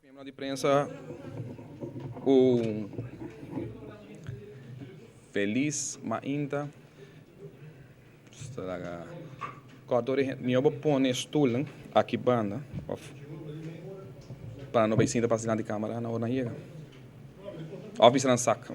Miembronan di prensa un felis mainta. Mi a pone stulnan aki banda of pa no bay sinta pas dilanti camara na ora nan yega of bisa nan sak.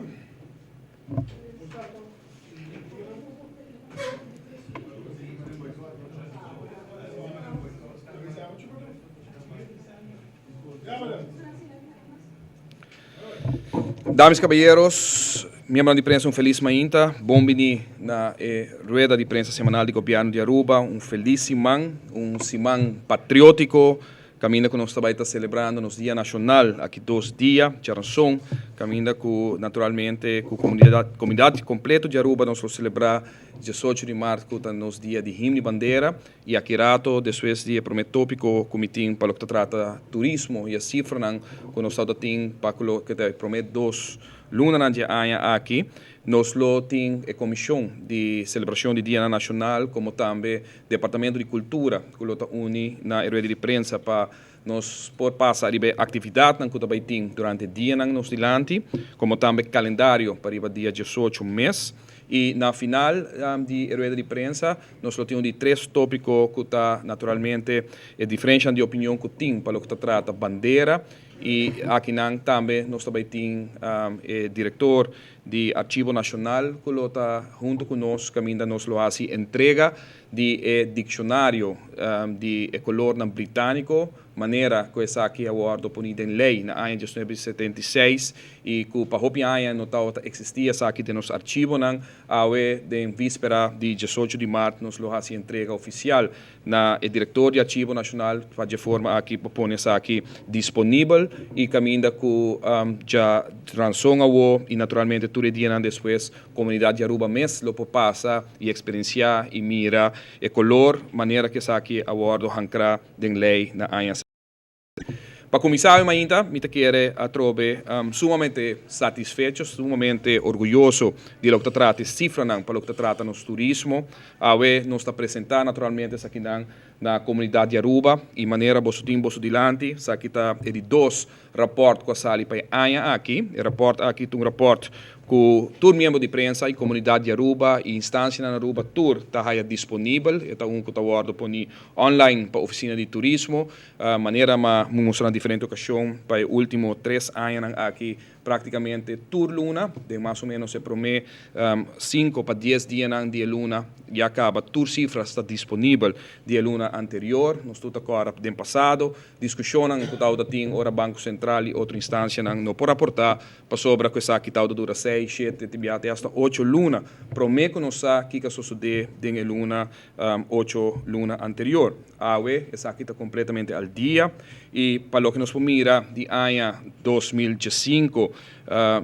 Damas y caballeros, miembronan di prensa un feliz mainta. Bon bini na e rueda di prensa semanal di Gobierno di Aruba. Un feliz siman, un siman patriotico. Caminda cu nos ta bay ta celebrando nos Dia Nacional aki dos dia, djaranson, caminda cu naturalmente cu comunidad comunidad completo di Aruba nos lo celebra diesocho di mart cu ta nos dia di himno y bandera y aki rato despues di e prome topico cu mi tin pa loke ta trata turismo y e cifranan cu nos ta tin pa cu loke ta e prome dos lunanan di e aña aki nos lo tin e comision di celebracion di Dianan Nacional como tambe Departamento di Cultura cu lo ta uni na e rueda di prensa pa nos por pasa riba e actividadnan cu ta bay tin durante dianan nos dilanti, como tambe calendario pa riba dia diesocho mes. Y na final di e rueda di prensa nos lo tin un di tres topico cu ta naturalmente e diferencianan di opinion cu tin pa loke ta trata bandera y akinan tambe nos ta bay tin e director di Archivo Nacional cu lo ta hunto cu nos caminda nos lo haci entrega di e diccionario di e colornan Britanico manera cu esaki a wordo poni den ley na aña 1976 y cu pa hopi aña no tabata existi esaki den nos archivonan. Awe den vispera di 18 di maart nos lo haci entrega oficial na e director di Archivo Nacional pa dje forma aki pa pone esaki disponibel y caminda cu dja ranson awo y naturalmente tur e dianan despues comunidad di Aruba mes lo por pasa y experiencia y mira e color manera cu esaki a wordo hancra den ley na aña. Pa kuminsá awe mainta, mi ta kere atrobe sumamente satisfecho, sumamente orguyoso di loke ta trata e sifranan pa loke ta trata nos turismo. Awe nos ta presentá naturalmente esakinan na komunidat di Aruba i manera boso tin boso dilanti, esaki ta e di dos rapòrt ku a sali pa e aña aki. E rapòrt aki ta un rapòrt ku tur miembro di prensa i komunidat di Aruba i instansianan na Aruba tur ta haya disponibel. E ta un ku ta wòrdu poni online pa Ofisina di Turismo. Manera m'a mustra na diferente ocasion pa e ultimo tres añanan aki practicamente tur luna, den mas o menos e prome cinco pa dies dianan di e luna ya caba tur cifras ta disponibel di e luna anterior. Nos tur ta corda den pasado discusionnan cu tabata tin ora Banco Central y otro instancianan no por raporta pasobra cu esaki tabata dura seis, shete, te bia te hasta ocho luna prome cu nos sa kico a sosode den e luna ocho luna anterior. Awe esaki ta completamente al dia y pa loke nos por mira di aña 2015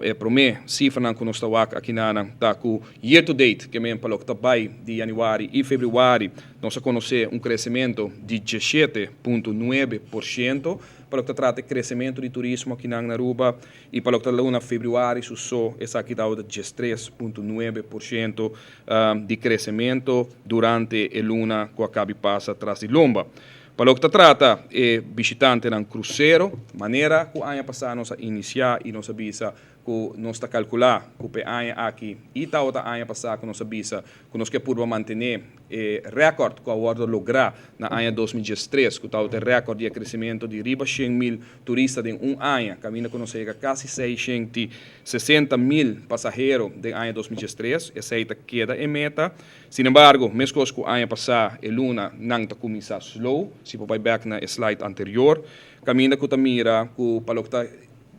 e prome cifranan cu nos ta wak akinanan ta cu year to date, ke men pa loke ta bay di januari y februari, nos a conoce un crecemento di 17.9% pa loke ta trata e crecemento di turismo akinan na Aruba. Y pa loke ta luna februari su so esaki tabata 13.9% di crecemento durante e luna cu a cabi pasa tras di lomba. Pa loke ta trata e bishitantenan crucero, manera cu aña pasa nos a inicia y nos a bisa cu nos ta calcula cu p'e aña aki y tabata aña pasa cu nos a bisa cu nos ke purba mantene e record cu a wordo logra na aña 2013 cu tabata e record di e crecemento di riba 100,000 turista den un aña, caminda cu nos a yega casi 660,000 pasahero den aña 2013, esey ta keda e meta. Sin embargo, mescos cu aña pasa e luna nan ta cuminsa slow, si por bay bek na e slide anterior, caminda cu ta mira cu pa loke ta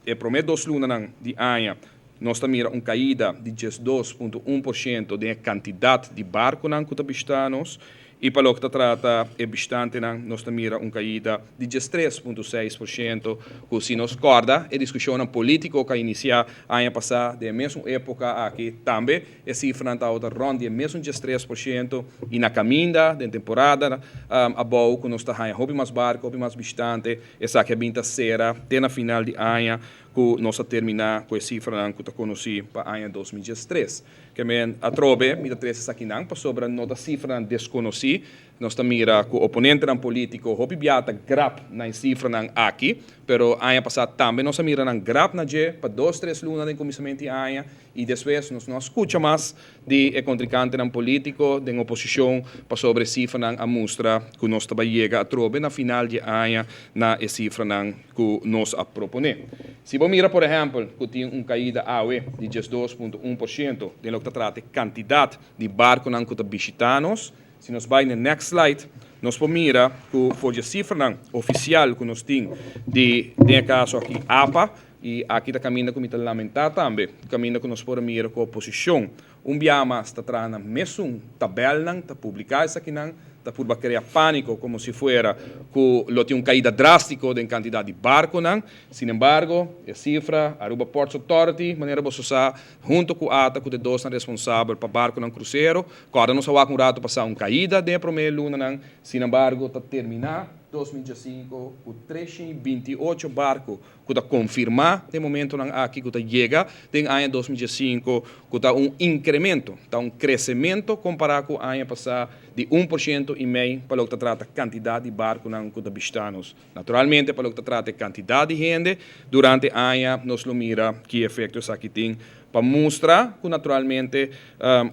e prome dos lunanan di aña, nos ta mira un caida di 12.1% den e cantidad di barconan cu ta bishita nos y pa loke ta trata e bishitantenan nos ta mira un caida di 13.6% cu si nos corda e discusionnan politico cu a inicia aña pasa den e mesun epoca aki tambe e cifranan tabata rond di e mesun 13% y na caminda den temporada abou cu nos ta haya hopi mas barco, hopi mas bishitante esaki a bin ta cera te na final di aña. Ku nos a terminá ku e sifranan ku ta konosí pa aña 2013. Ke men atrobe mi ta trese esakinan pasobra no ta sifranan deskonosí. Nos ta mira ku oponentenan polítiko hopi bia ta grap na e sifranan aki, pero aña pasá tambe nos a mira nan grap na dje pa dos tres luna den kuminsamentu di aña i despues nos no a skucha mas di e kontrikantenan polítiko den oposishon pasobra e sifranan a mustra ku nos ta bai yega atrobe na final di e aña na e sifranan ku nos a proponé. Si bo mira por ehèmpel ku tin un kaida awe di 12.1% den loke ta trata e kantidat di barkunan ku ta bishitá nos, si nos bai na e next slide nos por mira ku for di e sifranan ofisial ku nos tin di den e kaso aki apa, I aki ta kaminda ku mi ta lamentá tambe, kaminda ku nos por a mira ku oposishon un biaha mas ta traha nan mesun tabèlnan, ta publiká esakinan, ta purba krea pániko komo si fuera ku lo tin un kaida drástiko den kantidat di barkunan. Sinembargo, e sifra, Aruba Ports Authority, manera boso sa, hunto ku ata ku ta e dosnan responsabel pa barkunan krusero, kòrda nos a wak un ratu pasá un kaida den e promé lunanan, sinembargo ta terminá 2015 ku 328 barku ku ta konfirmá den momentonan aki ku ta yega den aña 2015 ku ta un inkremento, ta un kresementu kompará ku aña pasá di 1,5% pa loke ta trata kantidat di barkunan ku ta bishitá nos. Naturalmente pa loke ta trata e kantidat di hende durante aña nos lo mira ki efekto esaki tin pa mustra ku naturalmente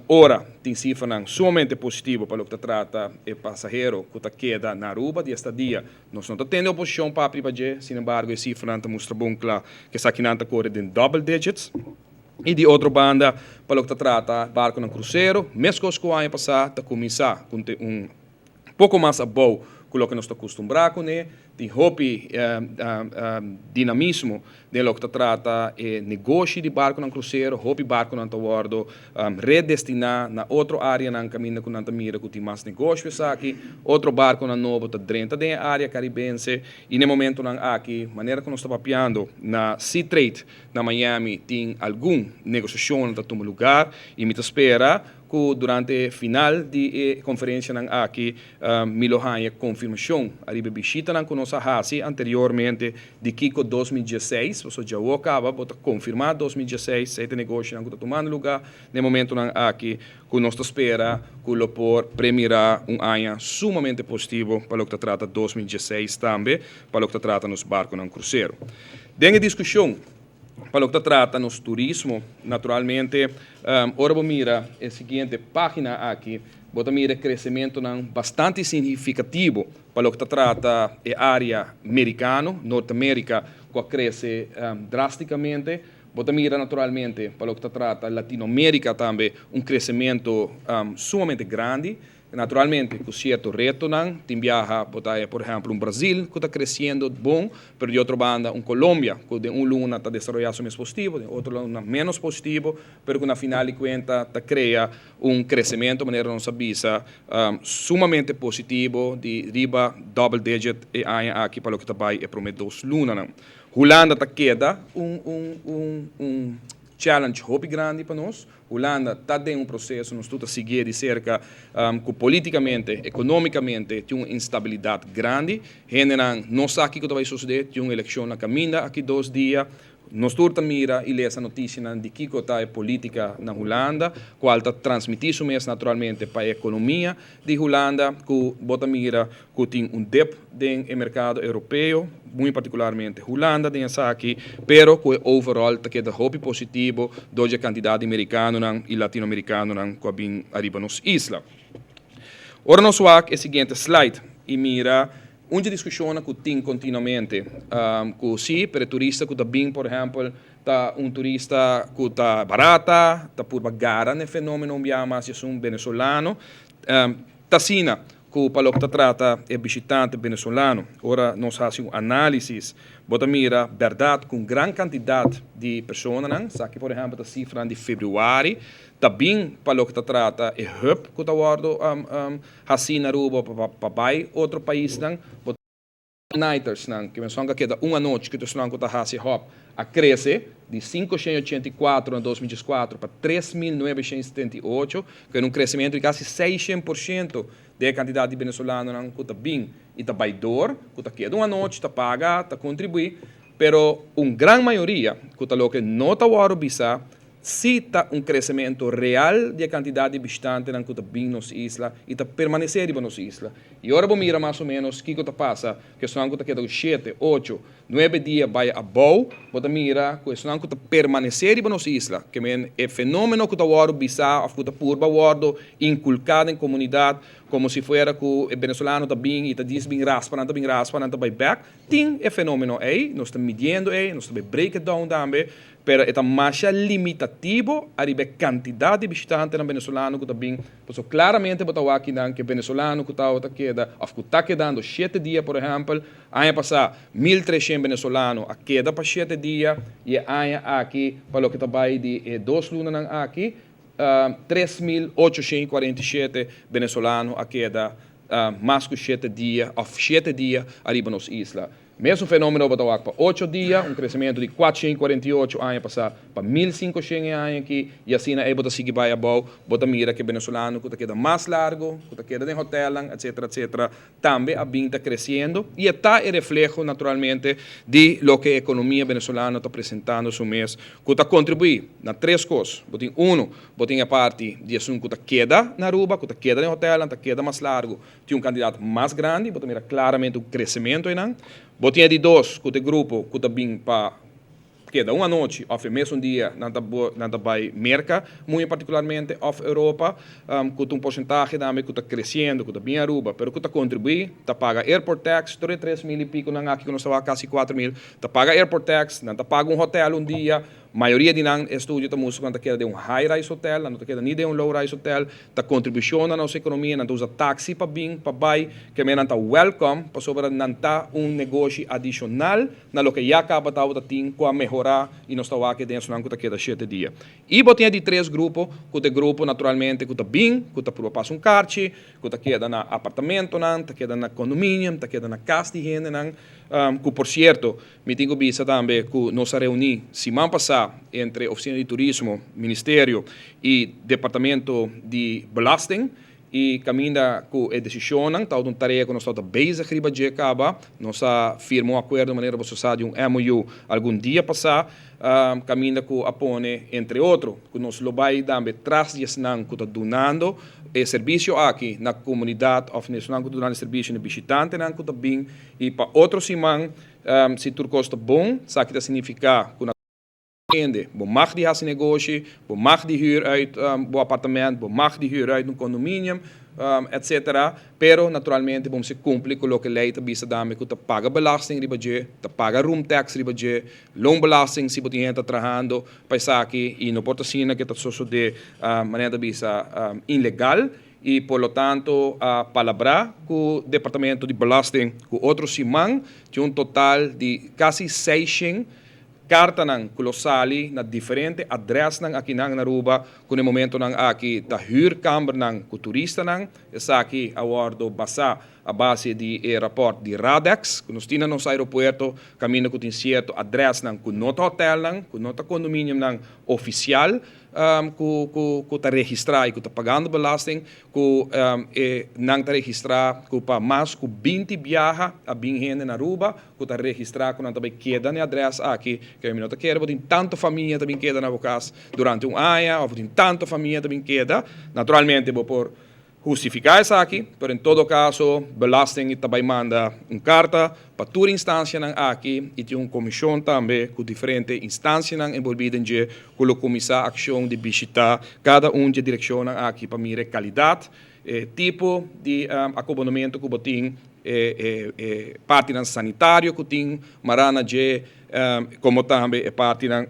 ora tin sifranan sumamente positivo pa loke ta trata e pasahero ku ta keda na Aruba di esta dia. Nos no ta tende oposishon papia riba dje, sinembargo e sifranan ta mustra bon kla ku esakinan ta kore den double digits. I di otro banda, pa loke ta trata barkunan krusero, meskos ku aña pasá ta kuminsá ku un poko mas abou ku loke nos ta kustumbrá kuné. Tin hopi dinamismo den loke ta trata e negoshi di barkunan krusero. Hopi barkunan ta wòrdu redestiná na otro áreanan kaminda ku nan ta mira ku tin mas negoshi esaki. Otro barkunan nobo ta drenta den e área karibense i na e momentunan aki, manera ku nos ta papiando na Seatrade na Miami tin algun negosiashonnan ta tuma lugar i mi ta spera ku durante final di e konferensianan aki mi lo haña konfirmashon ariba e bishitanan ku nos a hasi anteriormente di kiko 2016, pasobra djawo kaba bo ta konfirmá 2016 esei ta e negoshonan ku ta tumando lugá na e momentunan aki ku nos ta spera ku lo por premirá un aña sumamente positivo pa loke ta trata 2016 tambe pa loke ta trata nos barkunan krusero. Den e diskushon pa loke ta trata nos turismo, naturalmente ora bo mira e siguiente pagina aki, bo ta mira e kresementonan bastante signifikativo pa loke ta trata e área merikano, Norte Amerika, ku a krese drástikamente. Bo ta mira naturalmente pa loke ta trata Latinoamérika tambe un kresementu sumamente grandi. Naturalmente ku sierto retonan, tin biaha bo ta haya por ehèmpel un Brazil ku ta kresiendo bon, pero di otro banda un Colombia ku den un luna ta desaroyá su mes positivo, den otro luna ménos positivo, pero ku na final di kuenta ta krea un kresementu manera nos a bisa sumamente positivo di riba double digit e aña aki pa loke ta bai e promé dos lunanan. Hulanda ta keda un un un un challenge hopi grandi pa nos. Hulanda ta den un proseso, nos tur ta siguié di serka, ku polítikamente, ekonómikamente tin un instabilidat grandi. Hendenan no sa kiko ta bai sosodé, tin un elekshon na kaminda aki 2 dia. Nos tur ta mira i lesa notisianan di kiko ta e polítika na Hulanda, kual ta transmití su mes naturalmente pa e ekonomia di Hulanda, ku bo ta mira ku tin un dip den e merkado europeo, muy partikularmente Hulanda den esaki, pero ku e overall ta keda hopi positivo dor di e kantidat di merikanonan i latinoamerikanonan ku a bin ariba nos isla. Ora nos wak e siguiente slide i mira un dje diskushonnan ku tin kontinuamente, ku si, pero e turista ku ta bin, por ehèmpel, ta un turista ku ta barata, ta purba gara na e fenómeno un biaha mas esun venezolano, ta asina ku pa loke ta trata e bishitante venezolano, ora nos hasi un análisis, bo ta mira bèrdat ku un gran kantidat di personanan, esaki por ehèmpel ta sifranan di febrüari, ta bin pa loke ta trata e hub ku ta wòrdu hasí na Aruba pa bai otro paisnan. Bo nightersnan, ku menshon ku a keda un anochi ku esnan ku ta hasi hop, a krese di 584 na 2014 pa 3978, ku un kresementu di kasi 600% di e kantidat di venezolanonan ku ta bin i ta bai dor, ku ta keda un anochi, ta paga, ta kontribuí. Pero un gran mayoria, ku ta loke no ta wòrdu bisá, si ta un kresementu real di e kantidat di bishitantenan ku ta bin nos isla i ta permanesé riba nos isla. I ora bo mira mas o ménos kiko ta pasa ku esnan ku ta keda ku shete, ocho, nuebe dia bai abou, bo ta mira ku esnan ku ta permanesé riba nos isla, ke men e fenómeno ku ta wòrdu bisá òf ku ta purba wòrdu inkulká den komunidat komo si fuera ku e benesolano ta bin i ta djis bin raspa, nan ta bin raspa, nan ta bai bèk. Tin e fenomeno ei, nos ta midiendo ei, nos ta bay break it down tambe, pero e ta masha limitativo ariba e cantidad di bishitantenan venezolano cu ta bin, pasobra claramente bo ta wak kinan cu e venezolano cu tabata keda of cu ta kedando shete dia por ehempel, aña pasa 1300 venezolano a keda pa shete dia y e aña aki pa loke ta bay di e dos lunanan aki 3847 venezolano a keda mas ku shete dia òf shete dia ariba nos isla. Mesun fenómeno bo ta wak pa ocho dia, un kresementu di 448 aña pasá pa 1500 e aña aki, i asina ei bo ta sigui bai abou, bo ta mira ku e benesolano ku ta keda mas largu, ku ta keda den hotèlnan, etsetera, etsetera, tambe a bin ta kresiendo i e ta e refleho naturalmente di loke e ekonomia benesolano ta presentando su mes ku ta kontribuí na tres kos. Bo tin unu, Bo tin e parti di esun ku ta keda na Aruba, ku ta keda den hotelnan, ta keda mas largu, tin un kantidat mas grandi, bo ta mira klaramente un kresementu einan. Bo tin e di dos, ku ta e grupo ku ta bin pa keda un anochi òf e mesun dia nan ta nan ta bai Merka, muy en partikularmente, òf Europa, ku ta un porsentahe tambe ku ta kresiendo, ku ta bin Aruba, pero ku ta kontribuí, ta paga airport tax, tur e 3000 i pikonan aki ku nos ta wak, kasi 4000, ta paga airport tax, nan ta paga un hotel un dia. Mayoria di nan estudio ta mustra ku nan ta keda den un high rise hotel, nan no ta keda ni den un low rise hotel, ta kontribushon na nos ekonomia, nan ta usa taksi pa bin, pa bai, keme nan ta welcome pasobra nan ta un negoshi adishonal na loke ya kaba tabata tin ku a mehorá i nos ta wak den esunnan ku ta keda shete dia. I bo tin e di tres grupo ku ta e grupo naturalmente ku ta bin, ku ta purba pasa un karchi, ku ta keda na apartamentonan, ta keda na condominium, ta keda na kas di hendenan, ku por sierto Mi tin ku bisa tambe ku nos a reuní siman pasá entre Ofisina di Turismo, Ministerio i Departamento di Belasting i kaminda ku e desishonnan tabata un tarea ku nos tabata bezig riba dje kaba. Nos a firma un akuerdo manera boso sa di un MOU algun dia pasá kaminda ku a pone entre otro ku nos lo bai tambe tras di esnan ku ta dunando e servisio aki na komunidat òf na esnan ku ta dunando e servisio na bishitantenan ku ta bin i pa otro siman. Si tur kos ta bon, esaki ta signifiká ku na hende bo mag di hasi negoshi, bo mag di hür uit bo apartament, bo mag di hür uit un kondominium, etsetera. Pero naturalmente bo mester kumpli ku loke lei ta bisa tambe ku ta paga belasting riba dje, ta paga room tax riba dje, loonbelasting si bo tin hende ta trahando pa esaki i no por ta asina ku e ta sosodé manera ta bisa ilegal. Y por lo tanto a palabrá cu Departamento di Belasting cu otro siman tin un total di casi 600 cartanan cu lo sali na diferente adresnan akinan na Aruba cu na e momentonan aki ta huurkambernan cu turistanan. Esaki a wordo basá a base di e raport di Radex cu nos tin na nos aeropuerto caminda cu tin cierto adresnan cu no ta hotelnan, cu no ta condominiumnan oficial. Ku ku ku ta registrá i ku ta pagando belasting, ku e nan ta registrá ku pa mas ku 20 biaha a bin hende na Aruba ku ta registrá ku nan ta bai keda na e adrès aki, ke mi no ta kere bo tin tantu famia ta bin keda na bo kas durante un aña òf bo tin tantu famia ta bin keda. Naturalmente bo por hustifiká esaki, pero en todo kaso belasting ta bai manda un karta pa tur instansianan aki i tin un komishon tambe ku diferente instansianan enbolbí den dje ku lo kuminsá akshon di bishitá kada un dje direkshonnan aki pa mira e kalidat, e tipo di akobonamentu ku bo tin, e partinan sanitario ku tin mará na dje, komo tambe e partinan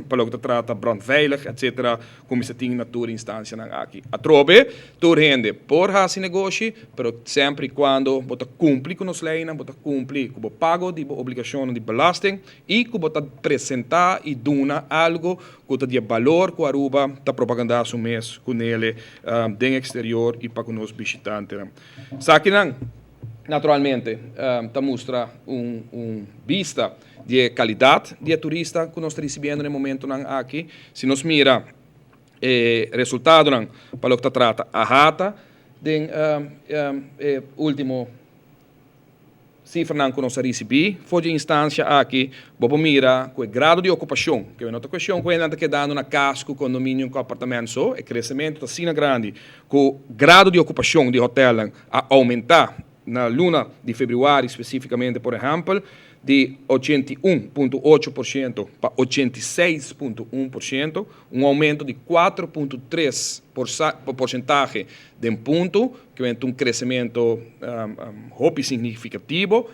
pa loke ta trata brandveilig etcetera ku mester tin na tur instansianan aki. Atrobe tur hende por hasi negoshi pero semper i kuando bo ta kumpli ku nos leinan, bo ta kumpli ku bo pago di bo obligashonnan di belasting i ku bo ta presenta i duna algu ku ta di e balor ku Aruba ta propaganda su mes ku nele den eksterior i pa ku nos bishitantenan. Esakinan naturalmente ta mustra un bista di e kalidat di e turista ku nos ta risibiendo na e momentonan aki. Si nos mira e resultadonan pa loke ta trata AHATA den e ultimo. Sifranan ku nos a risibí for di e instansia aki, bo por mira ku e grado di okupashon, ke no ta kuestion ku hendenan ta kedando na kas ku kondominio ku apartamento so, e kresementu ta asina grandi ku grado di okupashon di hotèlnan a oumentá na luna di febrüari spesífikamente por ehèmpel di 81.8% pa 86.1%, un oumento di 4.3 porsentahe den punto, Ke ta un kresementu hopi signifikativo.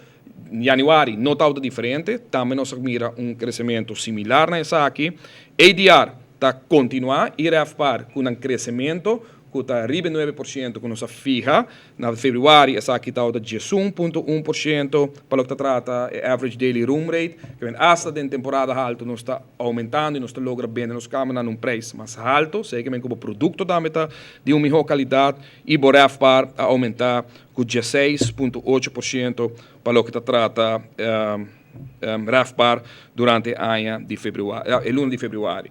Januari no tabata diferente, tambe nos a mira un kresementu similar na esaki. ADR ta kontinuá i RevPAR ku nan kresementu ku ta riba e 9% ku nos a fiha. Na febrüari esaki tabata 11.1% pa loke ta trata e average daily room rate. Ke men asta den temporada haltu nos ta aumentando i nos ta logra bende nos kamernan na un preis mas haltu. Esei ke men ku bo produkto tambe ta di un mihó kalidat i bo RevPAR a oumentá ku 16.8% pa loke ta trata RevPAR durante e aña di febrüari, e luna di febrüari.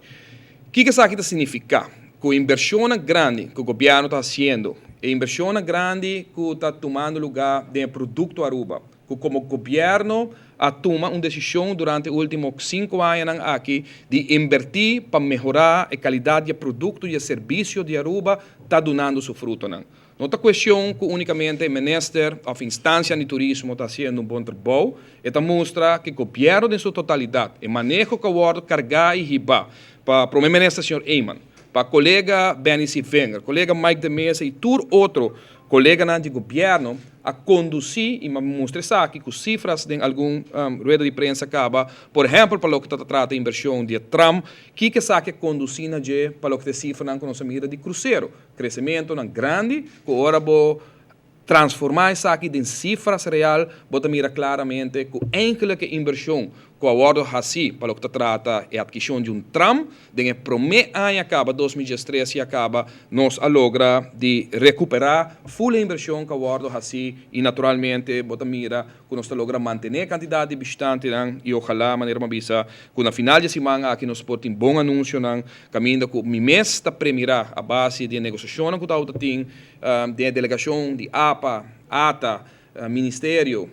Kiko esaki ta signifiká? Ku inbershonnan grandi ku gobièrnu ta hasiendo, e inbershonnan grandi ku ta tumando lugá den e produkto Aruba, ku komo gobièrnu a tuma un desishon durante e último sinku añanan aki di inbertí pa mehorá e kalidat di e produkto i e servisio di Aruba ta dunando su frutonan. No ta kuestion ku únikamente e minister òf instansianan di turismo ta hasiendo un bon trabou, e ta mustra ku gobièrnu den su totalidat, e maneho ku a wòrdu kargá i hibá pa Prome Minister señor Eman, pa kolega Benny Sevinger, kolega Mike de Meza i tur otro Koleganan di gobièrnu a kondusí i mustra esaki ku sifras den algun rueda di prensa kaba, por ehèmpel pa loke ta trata invershon di e tram, kiko esaki a kondusí na dje pa loke ta e sifranan ku nos a mira di krusero, kresementonan grandi ku ora bo transformá esaki den sifras real bo ta mira klaramente ku enkele ke invershon ku a wòrdu hasí pa loke ta trata e atkishon di un tram den e promé aña kaba, 2013 ya kaba, nos a logra di rekuperá ful e invershon ku a wòrdu hasí i naturalmente bo ta mira ku nos ta logra mantené e kantidat di bishitantenan i ojalá, manera mi a bisa, ku na final di e siman aki nos por tin bon anunsionan kaminda ku mi mes ta premirá a base di e negosiashonnan ku tabata tin den e delegashon di apa, ata, Ministerio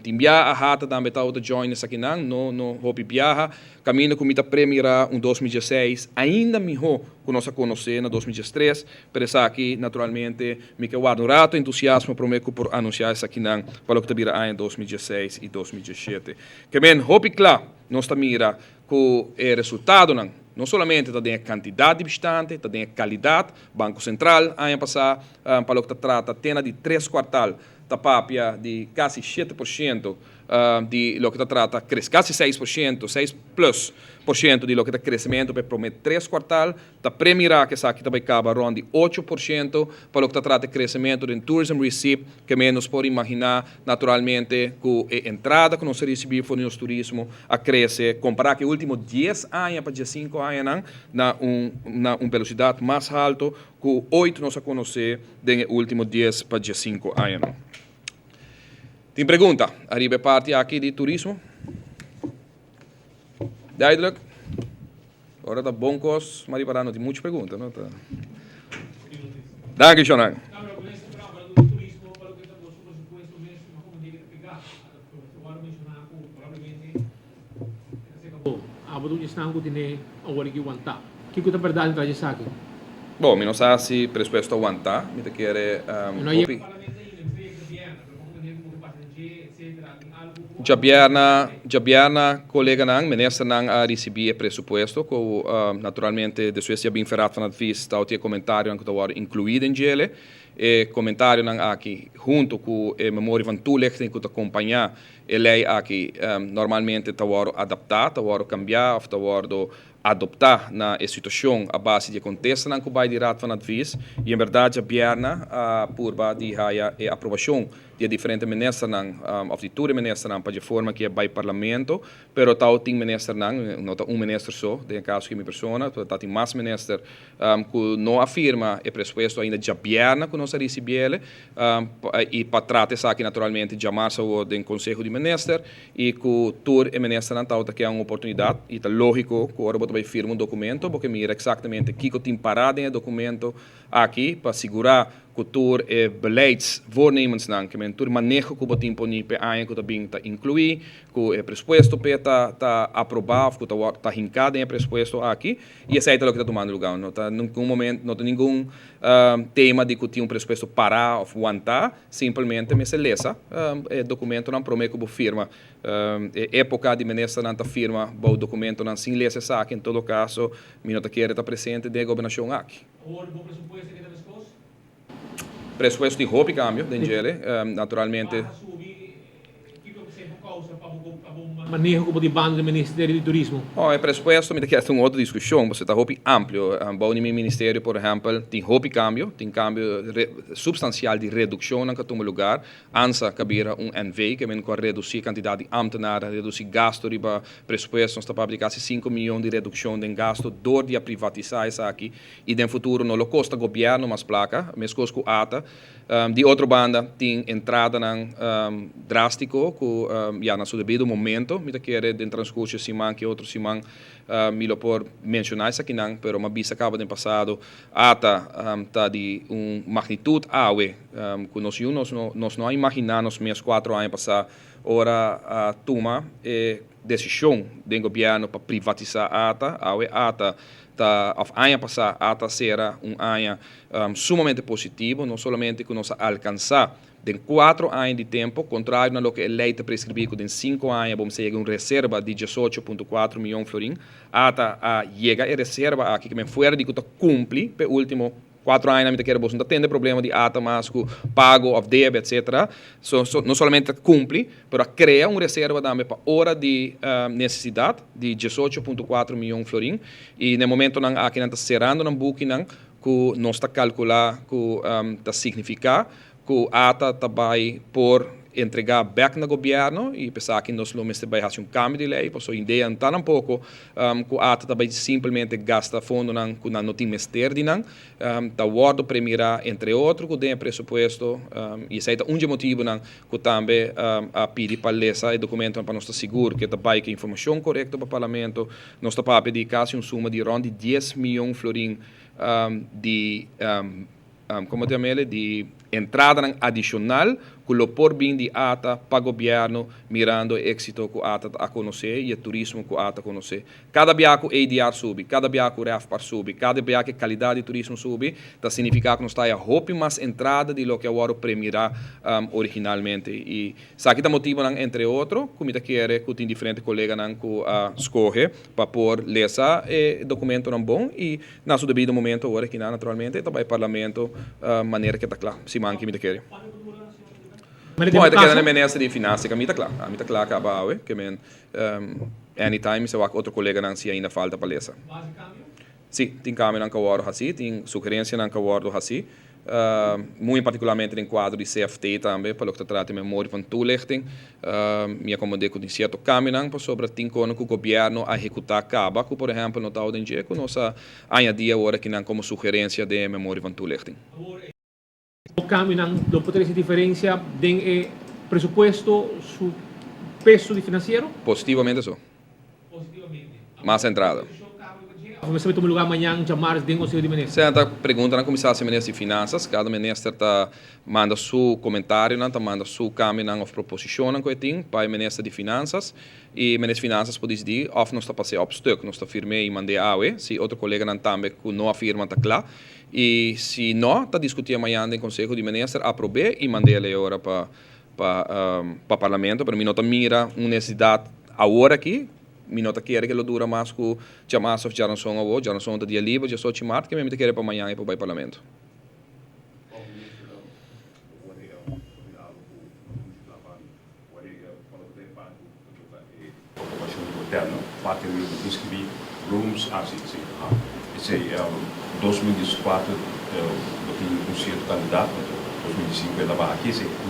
tin biaha hata tambe tabata join esakinan, no no hopi biaha. Caminda cu mi ta premira un 2016 ainda miho cu nos a conoce na 2013, pero esaki naturalmente mi ke warda un rato entusiasmo prome cu por anuncia esakinan pa loke ta bira aña 2016 y 2017. Ke men hopi cla nos ta mira cu e resultadonan no solamente ta den e cantidad di bishitante, ta den e calidad. Banco Central aña pasa pa loke ta trata tena di tres kwartal ta papia di kasi 7% di loke ta trata kasi 6%, seis plus por shento di loke ta kresementu pa e promé tres kwartal. Ta premirá ku esaki ta bai kaba rònt di 8% pa loke ta trata e kresementu den tourism receipt, ke men nos por imaginá naturalmente ku e entrada ku nos a risibí for di nos turismo a krese kompará ku e último 10 aña pa 15 añanan na un na un velosidat mas haltu ku oit nos a konosé den e último 10 pa 15 añanan. Tin pregunta ariba e parti aki di turismo? Duidelijk? Ora ta bon kos, Marie Pará no tin mucho pregunta, no? Ta. Danki, Shonan. No, pero con ese pero hablando de turismo, pa loke ta boso presupuesto mes, no como debe ta pegá. Ata wòrdu menshoná ku probablemente e ta seka bo. Abo ta un esnan ku tene awor aki wantá. Kiko ta bèrdat detrás di esaki? Bon, mi no sa si presupuesto ta wantá. Mi ta kere No yega hopi. parlamento ainda, mi sa yega djabièrna, pero como manera ku bo ke pasa den dje, etcétera, tin algu ku Djabièrna, djabièrna koleganan, ministernan a risibí e presupuesto ku naturalmente despues di a bin Raad van Advies tabatin e komentarionan ku ta wòrdu inkluí den djele. E komentarionan aki huntu ku e memoria van toelichting ku ta kompañá e lei aki normalmente ta wòrdu adaptá, ta wòrdu kambiá òf ta wòrdu adoptá na e situashon a base di e kontestanan ku bai di Raad van Advies i en bèrdat djabièrna a purba di haya e aprobashon di e diferente ministernan òf di tur e ministernan pa dje forma ku e bai parlamento, pero tau tin ministernan, no ta un minister so, den e kaso aki mi persona, pero ta tin mas minister ku no a firma e presupuesto ainda djabièrna ku nos a risibiele i pa trata esaki naturalmente djamarsa awor den Konseho di Minister i ku tur e ministernan tabata ke un oportunidat i ta lógiko ku ora bo ta bai firma un dokumento bo ke mira eksaktamente kiko tin pará den e dokumento aki pa sigurá. ku tur e beleidsvoornemensnan, ke men tur maneho ku bo tin poni p'e aña ku ta bin ta inkluí, ku e presupuesto p'e ta ta aprobá òf ku ta wòrdu ta hinká den e presupuesto aki, i esei ta loke ta tumando lugá. No ta ningun momento, no ta ningun tema di ku tin un presupuesto pará òf wantá, simpelmente mester lesa e dokumentonan promé ku bo firma. E époka di ministernan ta firma bou dokumentonan sin lesa esaki, en todo kaso mi no ta kere ta presente den e gobernashon aki. Awor bo presupuesto keda meskos? Presupuesto tin hopi kambio den djele, naturalmente. Baha subi, kiko esei por kousa pa bo pa bo maneho ku bo di banda di Ministerio di Turismo? Oh, e presupuesto mi ta kere ta un otro diskushon, pasobra ta hopi amplio. Bou di mi ministerio, por ehèmpel, tin hopi kambio, tin kambio supstansial di redukshonnan ku a tuma lugar. ANSA ka bira un NV, ke men ku a redusí kantidat di ámtenar, a redusí gastu riba presupuesto. Nos ta papia di kasi sinku mion di redukshon den gastu dor di a privatisá esaki i den futuro no lo kosta gobièrnu mas plaka, meskos ku ata. Di otro banda tin entradanan drástiko ku ya na su debido momento mi ta kere den transkurso e siman ki otro siman mi lo por menshoná esakinan, pero mi a bisa kaba den pasado ata ta di un magnitut awe ku nos yu nos no nos no a imaginá nos mes kuatro aña pasá ora a tuma e desishon den gobièrnu pa privatisá ata. Awe ata ta òf aña pasá ata a sera un aña sumamente positivo, no solamente ku nos a alkansá den kuatro aña di tempu, kontrario na loke e lei ta preskribí ku den sinku aña bo mester yega un reserva di 18.4 mion florin, ata a yega e reserva aki, ke men fuera di ku ta kumpli p'e último 4 añanan mi ta kere boso no ta tende problema di ata mas ku pago òf debe etcetera. So no solamente ta kumpli, pero a krea un reserva tambe pa ora di nesesidat di 18.4 mion florin i na e momentonan aki nan ta serando nan bukinan ku nos ta kalkulá ku ta signifiká ku ata ta bai por entregá bèk na gobièrnu i p'esaki nos lo mester bai hasi un kambio di lei pasobra idea no ta tampoco ku ata ta bai simplemente gasta fondonan ku nan no tin mester di nan. Ta wòrdu premirá entre otro ku den e presupuesto i esei ta un dje motibunan ku tambe a pidi pa lesa e dokumentonan pa nos ta sigur ku e ta bai ku e informashon korekto pa parlamento. Nos ta papia di kasi un suma di rònt di dies mion florin di Como ta yam'el? Di entradanan adicional cu lo por bin di ata pa gobierno mirando e exito cu ata a conoce y e turismo cu ata conoce. Cada bia cu ADR subi, cada bia cu RevPAR subi, cada bia cu e calidad di turismo subi, ta significa cu nos ta haya hopi mas entrada di loke a wordo premira originalmente. Y esaki ta motibonan entre otro cu mi ta kere cu tin diferente coleganan cu a scoge pa por lesa e documentonan bon y Na su debido momento ora kinan naturalmente ta bai parlamento manera ke ta kla siman ki mi ta kere. Bon e ta keda na e minister di finansa ke mi ta kla. Ami ta kla kaba awe ke men anytime mi sa wak otro koleganan si ainda falta pa lesa. Si, tin kambionan ku a wòrdu hasi, tin sugerensianan ku a wòrdu hasi. Muy particularmente den cuadro di CFT tambe, pa loke ta trata e memoria van toelichting. Mi a comprende cu tin cierto cambionan pasobra tin cono cu gobierno a ehecuta caba cu por ehempel no ta den dje cu nos a añadi awor akinan como sugerencia den e memoria van toelichting. Awor e cambionan lo por trece diferencia den e presupuesto su peso di financiero? Positivamente so. Mas entrada. Mester tuma lugar mañan djamars den Conseho di Minister. Esei ta preguntanan kuminsá hasi Minister di Finansas. Kada minister ta manda su komentarionan, ta manda su kambionan òf proposishonnan ku e tin pa e Minister di Finansas. I Minister di Finansas por disidí òf nos ta pas'é òp stuk, nos ta firm'é i mand'é awe. Si otro koleganan tambe ku no a firma ta kla. I si no, ta diskutié mañan den Conseho di Minister, aprob'é i mand'é e ora pa pa Parlamento, pero mi no ta mira un nesesidat awor aki, mi no ta kere ke lo dura mas ku djamas of djaranson awor, djaranson ta dia liber, djasochi mart, ke mi ta kere pa mañan e por bai Parlamento.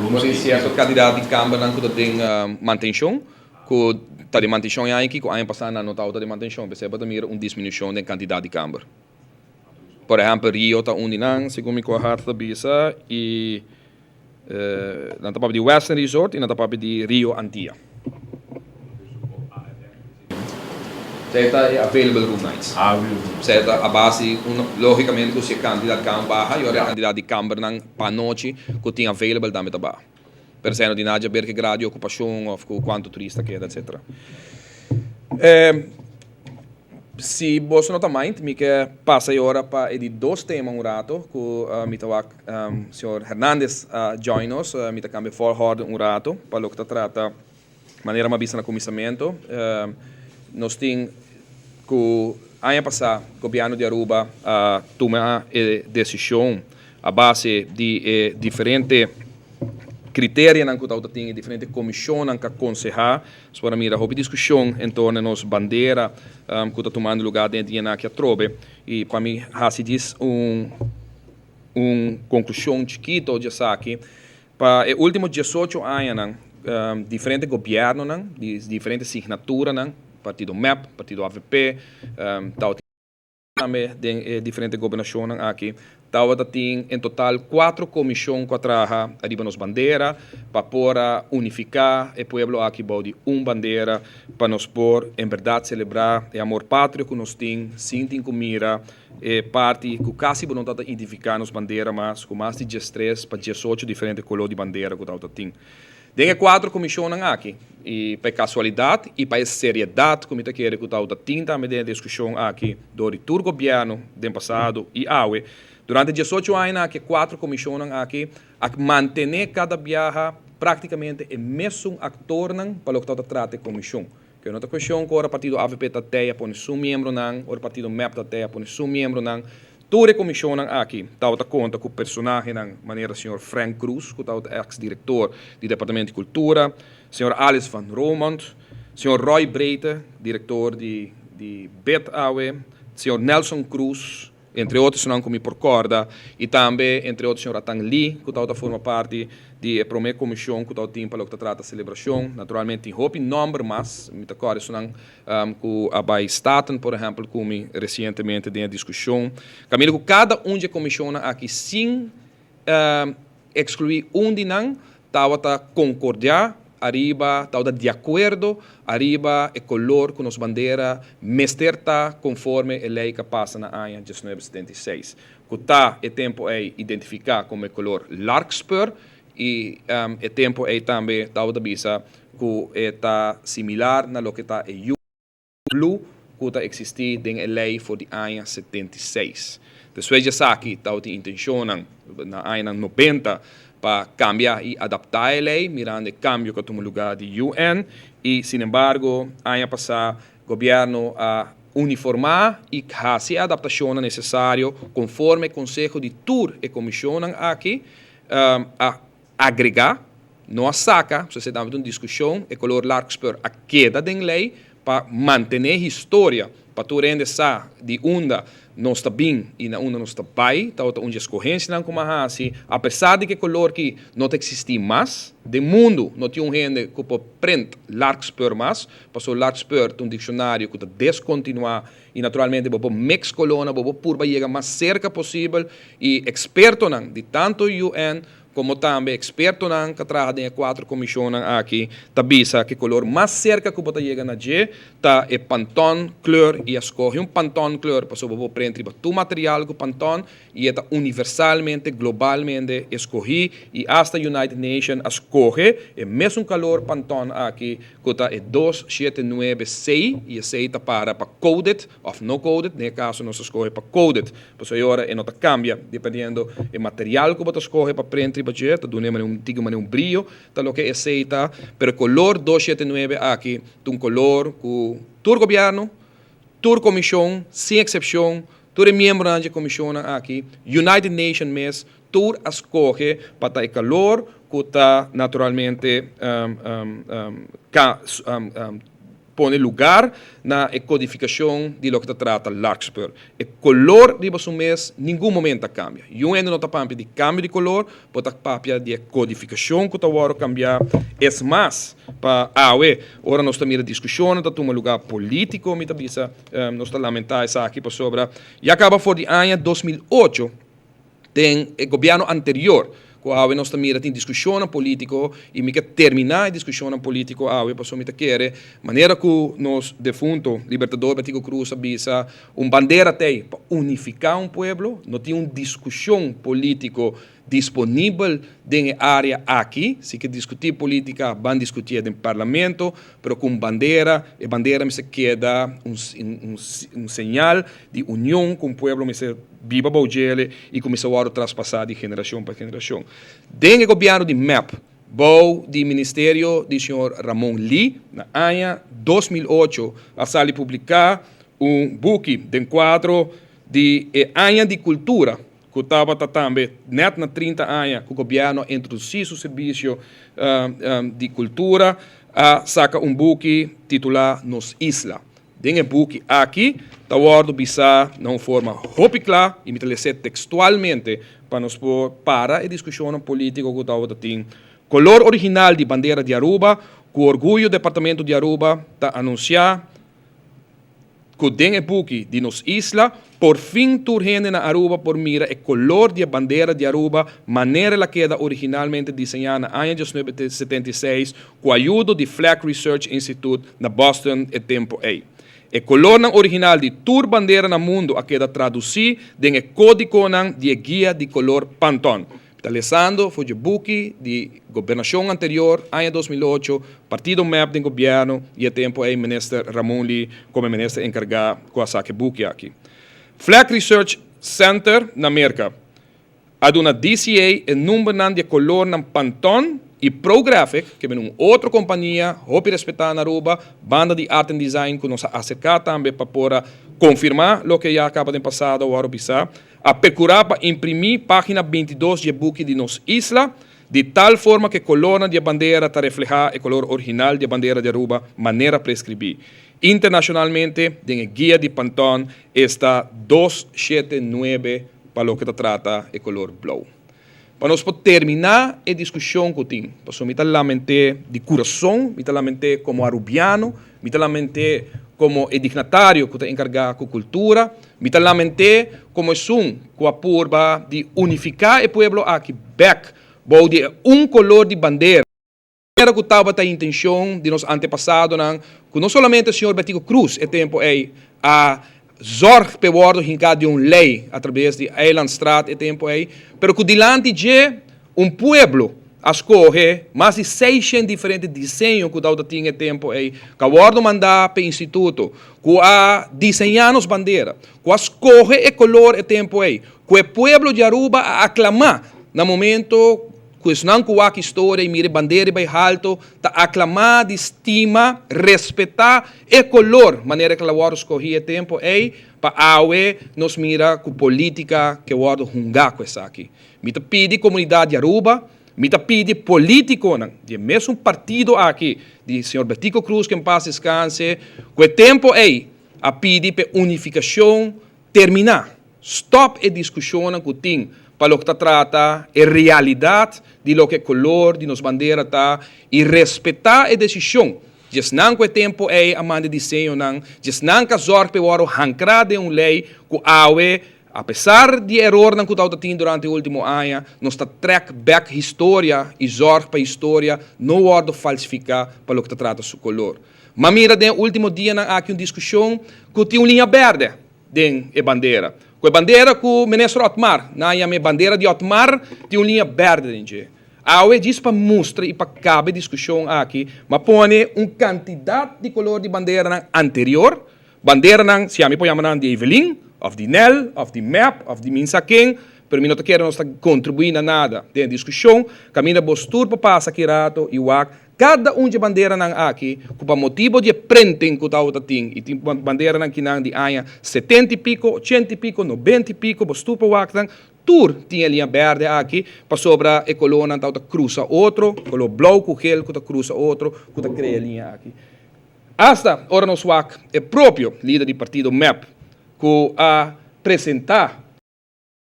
Bo tin sierto kandidat di kambernan ku ta den mantenshon, ku ta den mantenshon e aña aki, ku aña pasá nan no tabata den mantenshon. P'esei bo ta mira un disminushon den kantidat di kamber. Por ehèmpel, Rio ta un di nan, segun mi kohart ta bisa, i Nan ta papia di Western Resort y nan ta papia di Rio Antia. Esey ta e available room nights. Esey ta a base un logicamente cu si e cantidad kamer baha y ora e cantidad di kambernan pa anochi cu tin available tambe ta baha. Pero esey no tin nada di haber cu e grado di ocupacion of cu cuanto turista keda etcetera. Si boso no ta mind mi ke pasa e ora pa e di dos tema un rato cu mi ta wak señor Hernandez a join nos. Mi ta cambia volgorde un rato pa loke ta trata. Manera mi a bisa na kuminsamentu, nos tin ku aña pasá gobièrnu di Aruba a tuma e desishon a base di e diferente kriterianan ku tabata tin, e diferente komishonnan ku a konsehá. Nos por a mira hopi diskushon en torno nos bandera ku ta tumando lugá den e dianan aki atrobe. I pa mi hasi djis un un konklushon chikito di esaki, Pa e ultimo diesocho añanan diferente gobièrnunan di diferente signaturanan, partido mep, partido avp, tabata tambe den e diferente gobernashonnan aki, tabata tin en total kuatro komishon ku a traha ariba nos bandera pa por a unifiká e pueblo aki bou di un bandera pa nos por en bèrdat selebrá e amor patrio ku nos tin sin tin ku mira E parti ku kasi bo no ta ta identifiká nos bandera mas ku mas di diestres pa diesocho diferente koló di bandera ku tabata tin. Den e kuater komishonnan aki, i pa e kasualidat i pa e seriedat ku mi ta kere ku tabata tin tambe den e diskushon aki dor di tur gobièrnu den pasado i awe, durante diesocho añanan aki e kuater komishonnan aki a mantené kada biaha praktikamente e mesun aktornan pa loke tabata trata e komishon. Ke no ta kuestion ku ora partido avp ta tei a pone su miembronan, ora partido mep ta tei a pone su miembronan. Tur e komishonnan aki tabata konta ku personahenan manera señor Frank Croes, ku tabata eks direktor di Departamento di Kultura, señor Alice van Romondt, señor Roy Breite, direktor di di bit awe, señor Nelson Croes, Entre otro esnan ku mi por kòrda i tambe entre otro señor Atang Lee ku tabata forma parti di e promé komishon ku tabata tin pa loke ta trata selebrashon. Naturalmente tin hopi nòmber mas, mi ta kòrda esunnan ku a bai Staten por ehèmpel ku mi resientemente den e diskushon. Kaminda ku kada un di e komishonnan aki sin Ekskluí un di nan tabata konkordiá ariba, tabata di akuerdo ariba e kolor ku nos bandera mester ta konforme e lei ku a pasa na aña 1976, ku ta e tempu ei identifiká komo e kolor Larkspur i e tempu ei tambe tabata bisa ku e ta similar na loke ta e Blue ku ta eksistí den e lei for di aña 76. Despues di esaki tabatin intenshonnan na añanan 90 pa kambia i adaptá e lei mirando e kambio ku a tuma lugá di UN i sinembargo aña pasá gobièrnu a uniformá i hasi e adaptashonnan nesesario konforme e konseho di tur e komishonnan aki a Agregá, no a saka, so esei tambe ta un diskushon, e kolor Larkspur a keda den lei pa mantené historia, pa tur hende sa di unda nos ta bin i na unda nos ta bai, tabata un di e skohensianan ku mi a hasi, apesar di ku e kolor ki no ta eksistí mas den mundu, no tin un hende ku por prent Larkspur mas, pasobra Larkspur ta un dikshonario ku ta deskontinuá i naturalmente bo por mix kolónan, bo por purba yega mas serka posibel i ekspertonan di tantu UN Como tambe expertonan ca traha den e cuatro comisionnan aki ta bisa cu e color mas cerca cu bo ta yega na dje ta e Pantone kleur y a scoge un Pantone kleur pasobra bo por prent riba tur material cu Pantone y e ta universalmente, globalmente escogi y hasta United Nation a scoge e mesun color Pantone aki cu ta e dos shete nuebe C y esey ta para pa coded of no coded, den e caso nos a scoge pa coded. Pasobra e ora e no ta cambia dependiendo e material cu bo ta scoge pa print riba dje, ta duna e manera un tiki manera un brillo, ta loke esey ta, pero e color dos shete nuebe aki ta un color cu tur gobierno, tur comision, sin excepcion, tur e miembronan dje comisionnan aki, United Nation mes, tur a scoge pa ta e color cu ta naturalmente Pone lugar na e kodifikashon di loke ta trata Larkspur. E kolor riba su mes ningun moment ta kambia. Yun hende no ta papia di kambio di kolor, bo ta papia di e kodifikashon ku ta wòrdu kambiá. Es mas, pa awe, ora nos ta mira diskushonnan ta tuma lugá polítiko, mi ta bisa, nos ta lamentá esaki pasobra ya kaba for di aña 2008, Den e gobièrnu anterior. Ku awe nos ta mira tin diskushonnan polítiko i mi ke terminá e diskushonnan polítiko awe pasobra mi ta kere manera ku nos defunto Libertador Betico Croes a bisa un bandera t'ei pa unifiká un pueblo, no tin un diskushon polítiko disponibel den e área aki. Si ke diskutí polítika ban diskutié den parlamento, pero ku un bandera, e bandera mester keda un un señal di union ku un pueblo mester biba bou djele i ku mester wòrdu traspasá di generashon pa generashon. Den e gobièrnu di mep, bou di ministerio di señor Ramon Lee, na aña 2008 a sali publiká un buki den kuadro di e Aña di Kultura ku tabata tambe nèt na 30 aña ku gobièrnu a introdusí su servisio di kultura, a saka un buki titulá Nos Isla. Den e buki aki ta wòrdu bisá na un forma hopi kla, i mi ta les'é tekstualmente pa nos por para e diskushonnan polítiko ku tabata tin, Kolor original di bandera di Aruba, ku orguyo Departamento di Aruba ta anunsiá ku den e buki di nos isla por fin tur hende na Aruba por mira e kolor di e bandera di Aruba manera el a keda originalmente diseñá na aña 1976 ku ayudo di Flag Research Institute na Boston e tempu ei. E kolornan original di tur bandera na mundu a keda tradusí den e kódigonan di e guia di kolor Pantone. Mi ta lesando for dje buki di gobernashon anterior, aña 2008, partido mep den gobièrnu i e tempu ei minister Ramon Lee komo e minister enkargá ku a saka e buki aki. Flag Research Center na Merka a duna DCA e numbernan di e kolornan Pantone i ProGraphic, ke bini un otro kompania hopi respetá na Aruba, banda di Art and Design ku nos a aserká tambe pa por a konfirmá loke ya kaba den pasado a wòrdu bisá, a perkurá pa imprimí página 22 di e buki di nos isla, di tal forma ku e kolornan di e bandera ta reflehá e kolor original di e bandera di Aruba manera preskribí internashonalmente den e guia di Pantone, esta 279 pa loke ta trata e kolor blou. Pa nos por terminá e diskushon ku tin, pasobra mi ta lament'é di kurason, mi ta lament'é komo arubiano, mi ta lament'é komo e dignatario ku ta enkargá ku kultura, mi ta lament'é komo esun ku a purba di unifiká e pueblo aki bèk bou di e un kolor di bandera. Era ku tabata intencion di nos antepasadonan ku no solamente señor Betico Croes e tempo ei a zorg p'e wordo hinká den un lei a traves di Eilandstraat e tempo ei, pero ku dilanti dje un pueblo a skohe mas di seishent diferente diseño ku tabata tin e tempo ei ku a wordo mandá p'e instituto ku a diseñá nos bandera, ku a skohe e kolor e tempo ei, ku e pueblo di Aruba a aklamá na momento Ku esnan ku wak historia i mira e bandera riba e halto ta aklamá di stima, respetá e kolor manera ku el a wòrdu skohí e tempu ei, pa awe nos mira ku polítika ke wòrdu hungá ku esaki. Mi ta pidi komunidat di Aruba, mi ta pidi polítikonan di e mesun partido aki di señor Betico Croes ke en pas deskanse, ku e tempu ei a pidi pa e unifikashon terminá. Stòp e diskushonnan ku tin pa loke ta trata e realidat di loke e kolor di nos bandera ta i respetá e desishon di esnan ku e tempu ei a manda e diseñonan, di esnan ku a zòrg pa e wòrdu hankrá den un lei ku awe, apesar di e erornan ku tabata tin durante e último aña, nos ta trèk bèk historia i zòrg pa historia no wòrdu falsifiká pa loke ta trata su kolor. M'a mira den e último dianan aki un diskushon ku tin un liña bèrdè den e bandera. Ku e bandera ku Minister Otmar, nan a yama e bandera di Otmar, tin un liña bèrdè den dje. Awe djis pa mustra i pa kaba e diskushon aki, m'a pone un kantidat di kolor di banderanan anterior, banderanan, si ami por yama nan di Evelyn, òf di Nel, òf di mep, òf di minsa ken, pero mi no ta kere nos ta kontribuí na nada den e diskushon, kaminda bos tur por pasa aki rato i wak Kada un dje banderanan aki, ku pa motibo di e printing ku tabata tin, i tin banderanan kinan di aña 70 i piko, 80 i piko, 90 i piko, bo stupa wak nan, tur tin e liña bèrdè aki, pasobra e kolónan tabata krusa otro, koló blou ku gel ku ta krusa otro, ku ta krea e liña aki. Asta ora nos wak e propio lider di partido mep ku a presentá,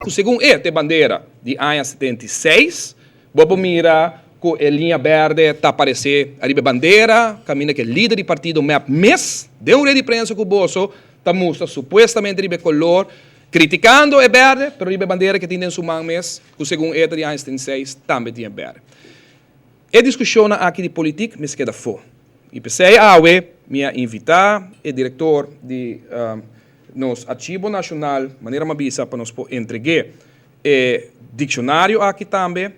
ku segun e ta e bandera di aña 76, bo por mira ku e liña bèrdè ta aparesé ariba e bandera, kaminda ku e lider di partido mep mes den un red di prensa ku boso ta mustra supuestamente riba e kolor. Criticando e berde, pero riba e bandera cu e tin den su man mes, cu segun e ta di aña 76, tambe tin e berde. E discusionnan aki di politic mester keda afo. Y p'esey awe mi a invita e director di nos Archivo Nacional, manera mi a bisa, pa nos por entregue e diccionario aki tambe,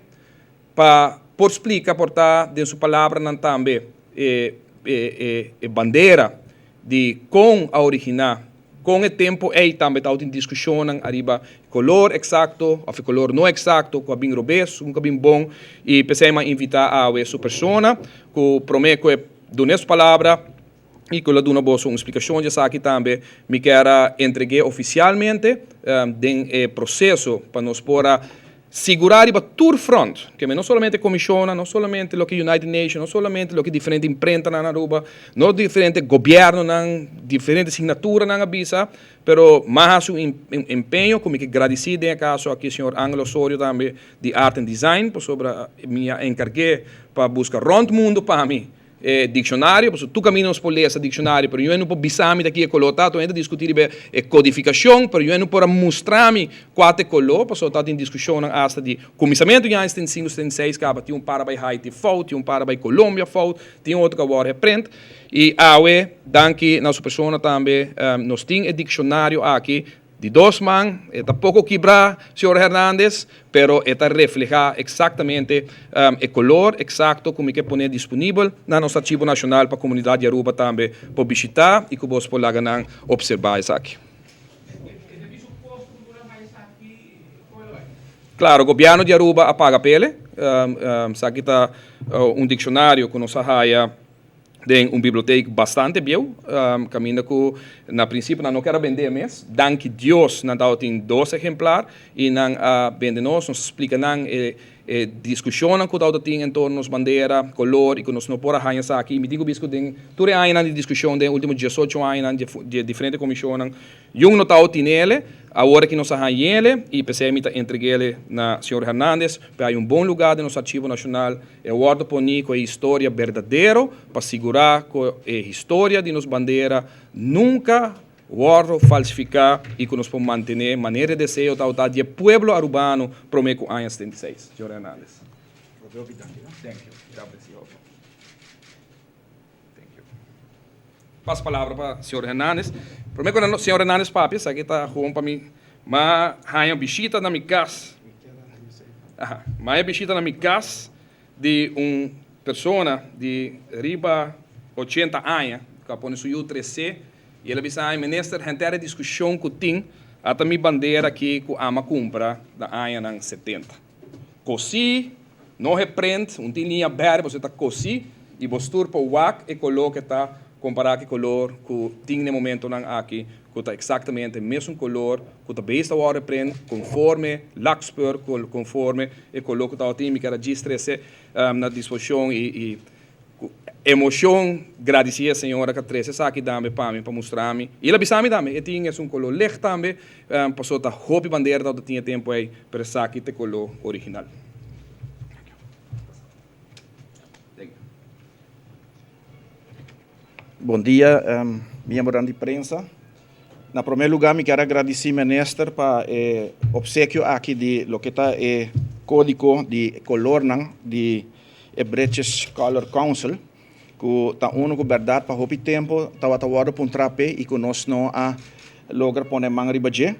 pa por splica por ta den su palabranan tambe e e bandera di con a origina, con e tempo ey tambe tabatin discusionnan ariba e color exacto of e color no exacto cu a bin robes, cu a bin bon y p'esey mi a invita awe su persona cu prome cu e duna su palabra y cu lo duna boso un splicacion di esaki tambe. Mi kier a entregue oficialmente den e proceso pa nos por a sigurá riba tur front, ke no solamente comisionnan, no solamente loke United Nations, no solamente loke diferente imprentanan na Aruba, no diferente gobiernonan, diferente signaturanan a bisa, pero m'a haci un empeño cu mi ke gradici den e caso aki señor Angel Osorio tambe di Art and Design, pasobra mi a encargu'e pa busca rond mundo pa mi E diccionario, pasobra tur caminda nos por lesa diccionario, pero yu no por bisa mi ta ki e color ta, tur hende ta discuti riba e codificacion, pero yu no por a mustra mi cua ta e color, pasobra tabatin discusionnan hasta di cuminsamento di aña 75, 76 caba, tin un para bay Haiti fout, tin un para bay Colombia fout, tin otro cu a worde geprint, y awe, danki na su persona tambe, nos tin e diccionario aki. Di dos man, e ta poko kibrá, señor Hernandez, pero e ta reflehá eksaktamente e kolor eksakto ku mi ke pone disponibel na nos Archivo Nashonal pa komunidat di Aruba tambe por bishitá i ku bos por laga nan opserbá esaki. Klaro, gobièrnu di Aruba a paga p'ele. Esaki ta un dikshonario ku nos a haya. Den un biblioteek bastante bieu, caminda cu na principio nan no kier a bende mes. Danki Dios nan tabatin dos ehemplar y nan a bende nos. Nos a splica nan e e discusionnan cu tabata tin en torno nos bandera, color y cu nos no por a haña esaki. Y mi tin cu bisa cu den tur e añanan di discusion, den e ultimo diesocho añanan di e diferente comisionnan, Jung no tao tinele, awor aki nos a hañele y p'esey mi ta entreguele na señor Hernandez pa hay un bon lugar den nos Archivo Nacional. E wordo poni cu e historia berdadero pa sigura cu e historia di nos bandera nunca wordo falsifica y cu nos por mantene manera e deseo tao ta di e pueblo Arubano prome cu aña 76. Señor Hernandez. Thank you. God bless you. Thank you. Pas palabra pa señor Hernandez. Prome ku señor Hernandez papia, esaki ta gewoon pa mi. Ma haña bishita na mi kas. Aha. Ma haña bishita na mi kas di un persona di riba 80 aña ku a pone su yu tresé i el a bisa, Ay minister, henter e diskushon ku tin ata mi bandera aki ku ama kumpra na añanan 70. Kosí, no he prent, un tin liña bèrdè, boso ta kosí i bos tur por wak e koló ke ta kompará ku e kolor ku tin na e momentonan aki, ku ta eksaktamente mesun kolor ku ta beis ta wòrdu prent konforme Luxpur, konforme e koló ku tabatin. Mi ker a djis trese na disposishon i Ku emocion gradici e señora ka trece esaki tambe pa mi pa mustra mi. Y el a bisa mi tambe e tin esun color licht tambe paso ta hopi bandera tabata tin e tempo ey pero esaki ta e color original. Bon dia miembronan di prensa. Na prome lugar mi kier a gradici minister pa e obsekio aki di loke ta e codigo di colornan di E British Colour Council, ku ta unu ku bèrdat pa hopi tempu tabata wòrdu puntrá p'e i ku nos no a logra pone man riba dje,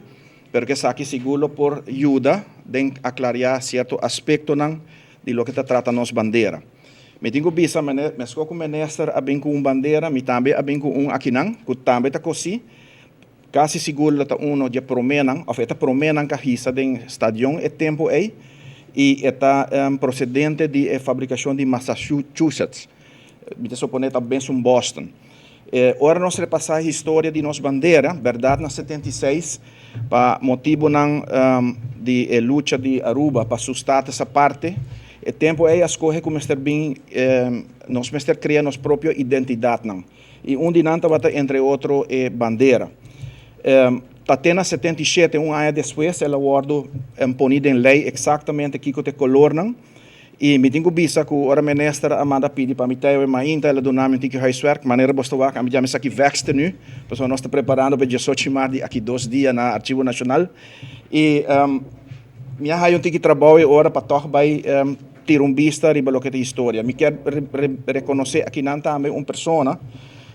pero ku esaki sigur lo por yuda den aklariá sierto aspektonan di loke ta trata nos bandera. Mi tin ku bisa meskos ku minister a bin ku un bandera, mi tambe a bin ku un akinan ku tambe ta kosí, kasi sigur lo ta uno dje proménan òf e ta proménan ku a hisa den stadion e tempu ei i e ta prosedente di e fabrikashon di Massachusetts. Mi ta suponé ta mesun Boston. Ora nos repasá historia di nos bandera, bèrdat na 76 pa motibunan di e lucha di Aruba pa su status aparte, e tempu ei a skohe ku mester bin nos mester krea nos propio identidatnan. I un di nan tabata entre otro e bandera. Ta te na 77, un aña despues, el a wòrdu poni den lei eksaktamente kiko ta e kolornan. I mi tin ku bisa ku ora minister a manda pidi pa mi tei awe mainta el a duna mi un tiki huiswerk, manera bo ta wak ami dja mi saki vèkste nu, pasobra nos ta preparando pa e diesocho mart di aki dos dia na Archivo Nashonal. I mi a haya un tiki trabou e ora pa tòg bai tira un bista riba loke ta historia. Mi kier rekonosé akinan tambe un persona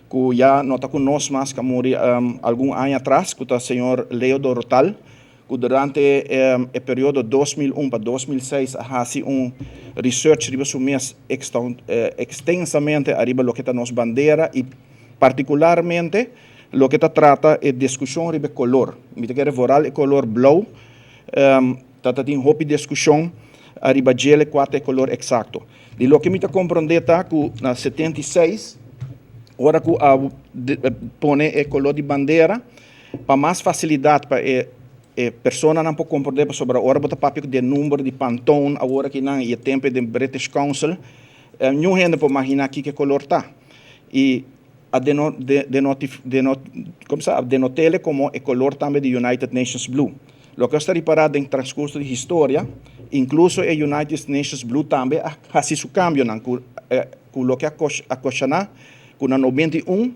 ku ya no ta ku nos mas, ku a muri algun aña atras, ku ta señor Leo Dorotal, ku durante e periodo 2001 pa 2006 a hasi un research riba su mes ekstensamente ariba loke ta nos bandera i partikularmente loke ta trata e diskushon riba e kolor. Mi ta kere vooral e kolor blou ta ta tin hopi diskushon ariba djele kua ta e kolor eksakto. Di loke mi ta komprondé ta ku na 76 ora ku a pone e kolor di bandera, Pa mas facilidad pa e e personanan por comprende pasobra ora bo ta papia cu den number di Pantone awor akinan y e tempo den British Council niun hende por magina kiko e color ta y a deno deno como sa a denotele como e color tambe di United Nations Blue. Loke nos ta ripara den transcurso di historia incluso e United Nations Blue tambe a haci su cambionan cu cu loke a ocasiona cu na 91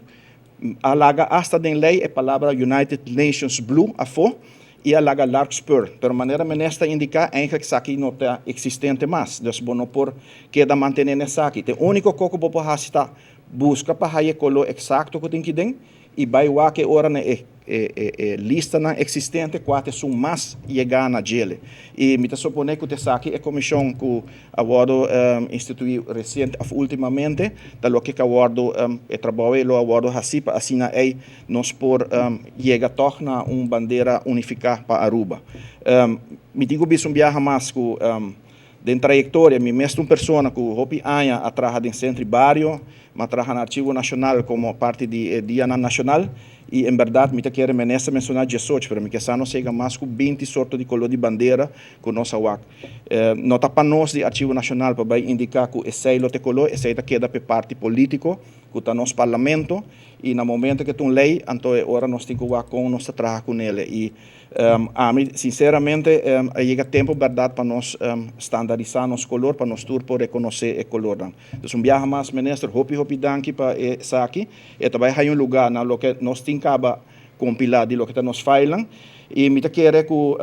A laga asta den ley e palabra United Nations Blue afó y a laga Larkspur, pero manera minister a indica eigenlijk esaki no ta existente mas, dus bo no por keda mantene n'esaki. Te unico co cu bo por haci ta busca pa haya e color exacto cu tin ki den y bay wak e ora na e e listanan existente cua ta esun mas yega na djele. Y mi ta supone cu ta esaki e comision cu a wordo institui reciente of ultimamente ta loke cu a wordo e trabou ey lo a wordo haci pa asina ey nos por yega tog na un bandera unifica pa Aruba. Mi tin cu bisa un biaha mas cu den trayectoria mi mes ta un persona cu hopi aña a traha den centro y bario, mi a traha na Archivo Nacional como parti di e Dianan Nacional y en berdad mi ta kere minister menciona diesocho pero mi ke sa nos yega mas cu binti sorto di color di bandera cu nos a wak. No ta pa nos di Archivo Nacional pa bay indica cu esey lo te color, esey ta keda p'e parti politico cu ta nos Parlamento y na momento cu ta un ley anto e ora nos tin cu wak con nos ta traha cu nele y ami sinceramente a yega tempo berdad pa nos standarisa nos color pa nos tur por reconoce e colornan. Dus un biaha mas Minister hopi hopi danki pa esaki, e ta bay haya un lugar na loke nos tin caba compila di loke ta nos filenan y mi ta kere cu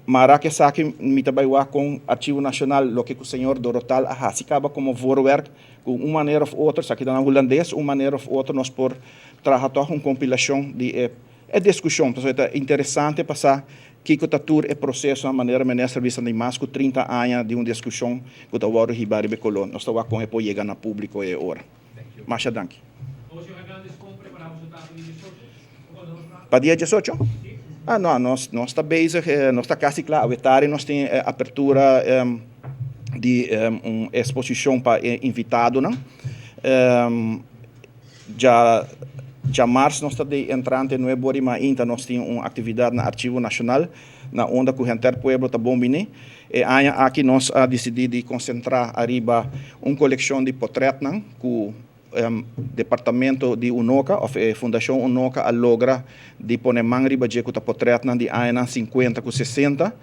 Mara ku esaki mi ta bai wak kon Archivo Nashonal loke ku señor Dorotal a hasi kaba komo voorwerk ku un manera of otro, esaki ta na hulandes, un manera of otro nos por traha tòg un kompilashon di e e diskushon pasobra e ta interesante pa sa kiko ta tur e prosesonan manera minister a bisa di mas ku 30 aña di un diskushon ku ta wòrdu hiba riba e koló. Nos ta wak kon e por yega na públiko e ora. Masha danki. Pa dia diesocho? Ah, no, nos, nos ta bezig, nos ta casi cla. Awe tardi nos tin e apertura di un exposicion pa e invitadonan. Dja, djamars nos ta di entrante nuebe ora y mainta nos tin un actividad na Archivo Nacional, na unda cu henter pueblo ta bon bini. E aña aki nos a dicidi di concentra ariba un coleccion di potretnan cu Departamento di Unoca of e Fundacion Unoca a logra di pone man riba dje cu ta potretnan di añanan 50 cu 60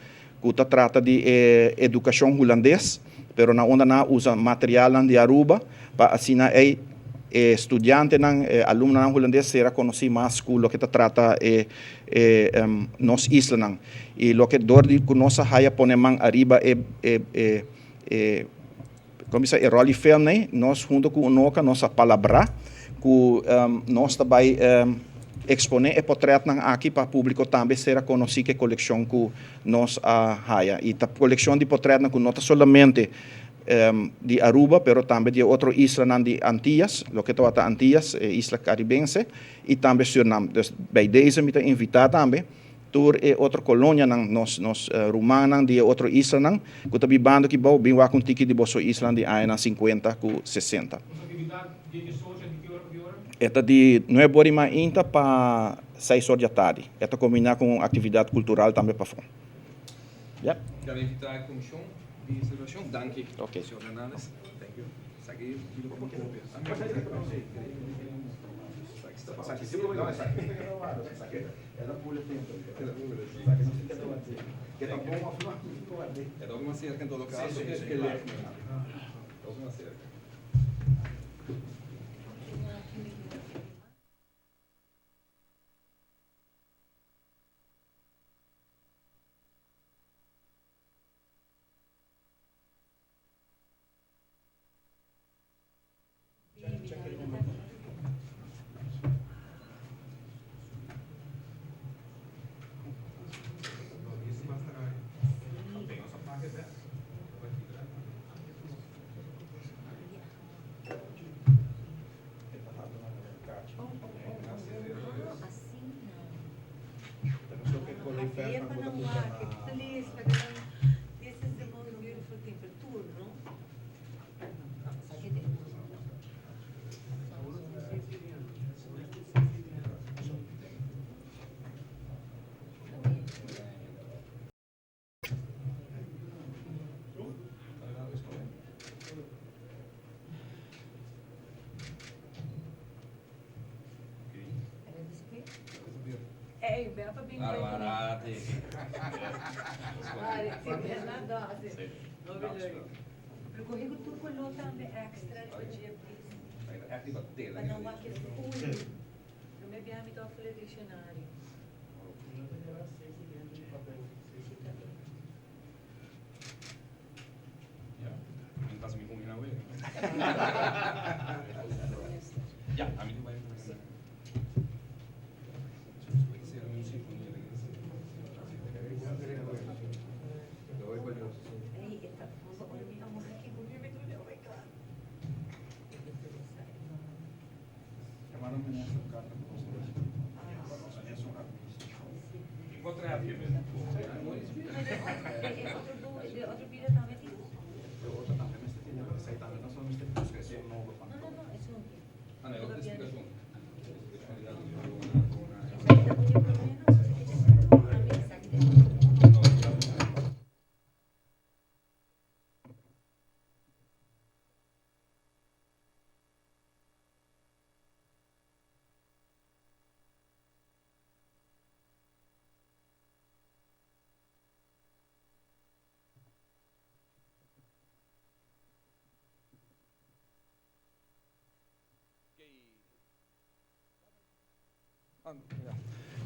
cu ta trata di e educacion Hulandes, pero na unda nan a usa materialnan di Aruba pa asina ey e studiantenan, e alumnonan Hulandes sera conoci mas cu loke ta trata e nos islanan. Y loke dor di cu nos a haya pone man ariba e e Kon bisa e ròl di film ei, nos hunto ku Unoca nos a palabrá ku nos ta bai eksponé e potrètnan aki pa públiko tambe sera konosí ku e kolekshon ku nos a haya. I ta kolekshon di potrètnan ku no ta solamente di Aruba pero tambe di e otro islanan di Antillas, loke tabata Antillas, e isla karibense, i tambe Sürnam. Dus bij deze mi ta invitá tambe Tur e otro kolonianan, nos nos rumannan di e otro islanan ku ta bibando aki bou, bin wak un tiki di boso islanan di añanan 50 ku 60. Boso aktividat di e socha di ki ora pa ki ora? E ta di nuebe ora i mainta pa seis or di atardi. E ta kombiná ku un aktividat kultural tambe pafó. Yep. Kier invitá e komishon di selebrashon. Danki, señor Hernandez. Thank you. Esaki lo por kopia.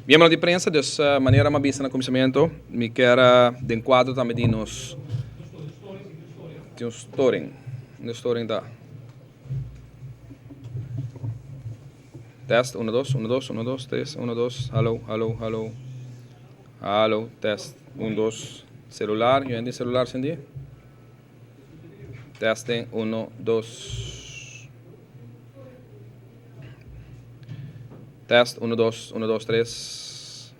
Miembro di prensa, dus manera mi a bisa na kuminsamentu, mi kier den kuadro tambe di nos tin un storing. Unda e storing ta? Test, uno dos, uno dos, uno dos, tres, uno dos, hallo, hallo, hallo, hallo, test, un dos, celular, yo hende celular sendí? Testing, uno, dos. Test, uno, dos, uno, dos, tres.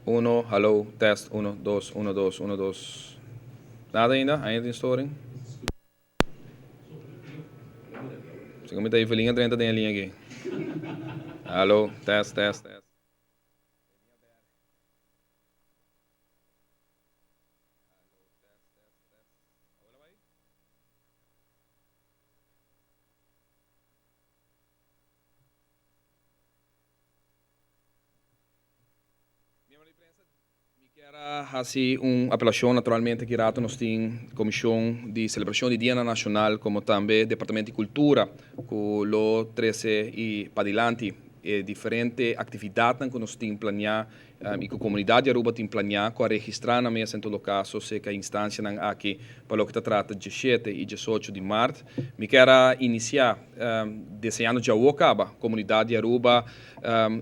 Uno, hallo, test, uno, dos, uno, dos, uno, dos. Nada ainda? Ainda tin storing? Segun mi ta Evelyn a drenta den e liña aki. Hallo, test, test, test. Mi kier a hasi un apelashon naturalmente ki rato nos tin Komishon di Selebrashon di Dianan Nashonal komo tambe Departamento di Kultura ku lo trese i padilanti e diferente aktividatnan ku nos tin planiá i ku komunidat di Aruba tin planiá ku a registrá nan mes en todo kaso serka e instansianan aki pa loke ta trata diesshete i diesocho di mart. Mi kier a inisiá deseando djawo kaba komunidat di Aruba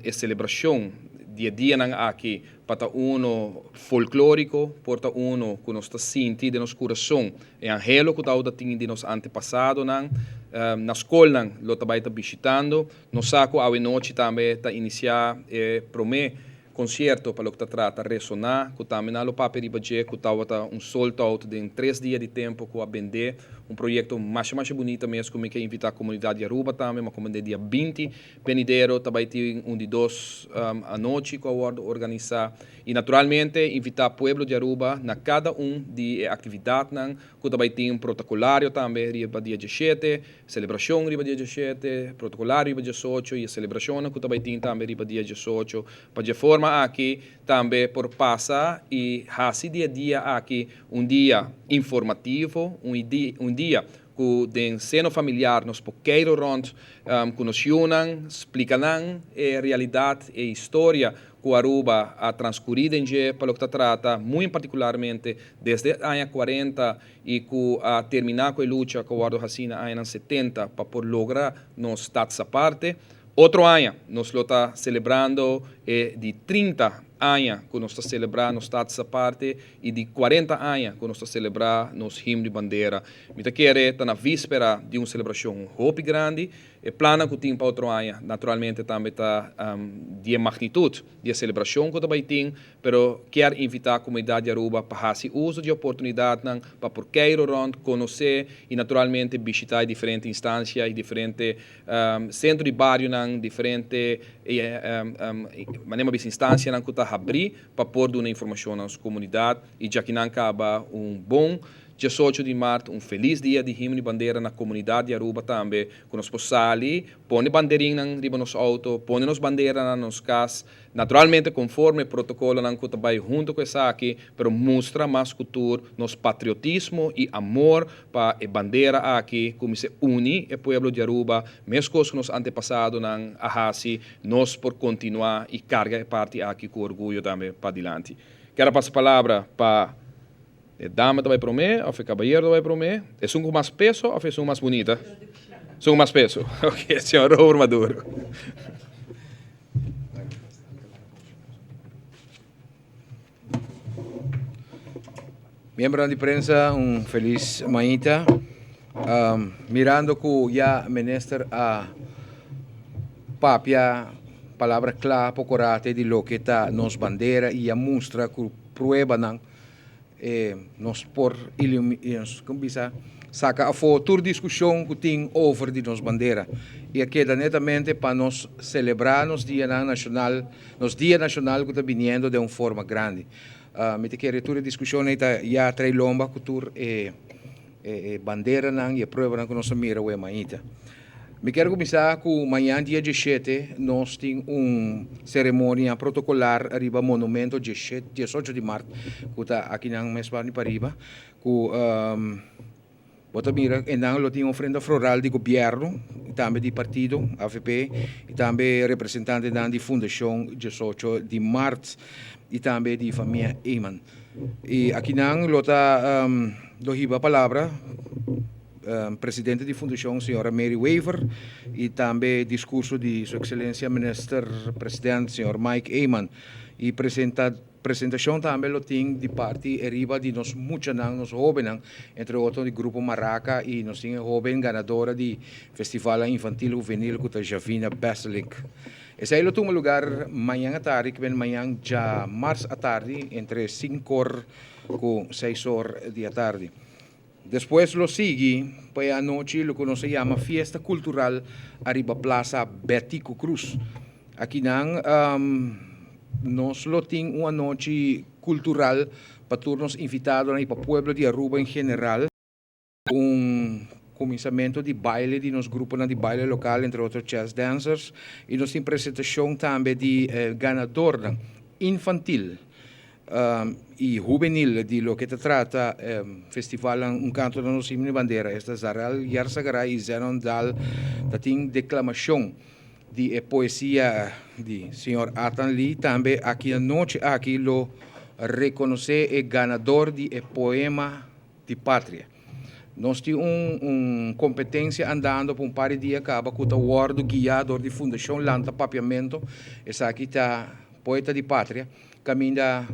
e selebrashon di e dianan aki pa ta uno folklóriko, por ta uno ku nos ta sinti den nos kurason e anhelo ku tabata tin di nos antepasadonan. Na skolnan lo ta bai ta bishitando. Nos sa ku awe nochi tambe ta inisiá e promé. Concierto pa loke ta trata Resoná, cu tambe nan lo papia riba dje, cu tabata un sold out den tres dia di tempo cu a bende. Un proyecto masha masha bunita mes cu mi ke invita comunidad di Aruba tambe, ma como den dia 20 benidero ta bay tin un di dos anochi cu a wordo organisa. Y naturalmente invita pueblo di Aruba na cada un di e actividadnan cu ta bay tin protocolario tambe riba dia 17, Selebrashon riba dia 17, protokolario riba 18 i e selebrashonnan ku ta bai tin tambe riba dia 18. Pa dje forma aki tambe por pasa i hasi di e dia aki un dia informativo, un dia ku den seno familiar nos por keiro rònt ku nos yunan, splika nan e realidat, e historia ku Aruba a transkurí den dje pa loke ta trata, muy en partikularmente desde aña 40 i ku a terminá ku e lucha ku a wòrdu hasí na añanan 70 pa por logra nos Status Aparte. Otro aña nos lo ta selebrando e di 30 aña ku nos ta selebrá nos Status Aparte i di 40 aña ku nos ta selebrá nos Himno di Bandera. Mi ta kere ta na víspera di un selebrashon hopi grandi. E plannan ku tin pa otro aña naturalmente tambe ta di e magnitut di e selebrashon ku ta bai tin, Pero kier invitá komunidat di Aruba pa hasi uso di e oportunidatnan pa por keiro rònt, konosé i naturalmente bishitá e diferente instansia i diferente sentro di barionan, diferente manera mi a bisa instansianan ku ta habrí pa por duna informashon na nos komunidat i djakinan kaba un bon 18 di mart, un felis dia di himno i bandera na komunidat di Aruba tambe ku nos por sali pone banderinnan riba nos outo, pone nos banderanan na nos kas. Naturalmente conforme e protocolonan cu ta bay hunto cu esaki, pero mustra mas cu tur nos patriotismo y amor pa e bandera aki cuminsa uni e pueblo di Aruba, mescos cu nos antepasadonan a haci, nos por continua y carga e parti aki cu orguyo tambe padilanti. Kier a pasa palabra pa e dama ta bay prome of e cabayero ta bay prome? Esun cu mas peso of esun mas bunita? Esun cu mas peso. Ok, señor Robert Maduro. Miembronan di prensa un felis mainta. Mirando ku ya minister a papia palabra kla poko rate di loke ta nos bandera i a mustra ku pruebanan E nos por kon bisa saka afó tur diskushon ku tin over di nos bandera i a keda netamente pa nos selebrá nos dianan nashonal, nos dia nashonal ku ta biniendo den un forma grandi. Mi ta kere tur e diskushon ei ta ya trae lomba ku tur e e banderanan i e pruebanan ku nos a mira awe mainta. Mi kier kuminsá ku mañan dia 17 nos tin un seremonia protokolar riba monumento 18 di mart ku ta akinan mes bani pariba ku bo ta mira enan lo tin ofrenda floral di gobièrnu i tambe di partido avp i tambe representantenan di fundashon 18 di mart i tambe di famia Eman. I akinan lo ta lo hiba palabra presidente di fundashon señora Mary Wever i tambe diskurso di su ekselencia minister president señor Mike Eman i presenta presentashon tambe lo tin di parti eriba di nos muchanan nos hobennan entre otro di grupo Maraca i nos tin e hoben ganadora di festival infantil huvenil ku ta Javina Besselink. Esei lo tuma lugar mañan atardi, ku ben mañan djamars atardi entre sinkor ku seis or di atardi. Despues lo sigui pa e anochi loke nos a yama Fiesta Kultural ariba Plaza Betico Croes. Akinan nos lo tin un anochi kultural pa tur nos invitadonan i pa pueblo di Aruba en general. Un kuminsamentu di baile di nos gruponan di baile lokal, entre otro Chess Dancers, i nos tin presentashon tambe di ganadornan infantil i hubenil di loke ta trata festivalnan Un Canto na Nos Himno i Bandera, esta Zarel Yarzagaray i Zenon Daal ta tin deklamashon di e poesia di señor Atan Lee. Tambe aki anochi aki lo rekonosé e ganador di e poema di patria. Nos tin un un competencia andando pa un par di dia caba cu ta wordo guia dor di Fundacion Lanta Papiamento. Esaki ta Poeta di Patria, caminda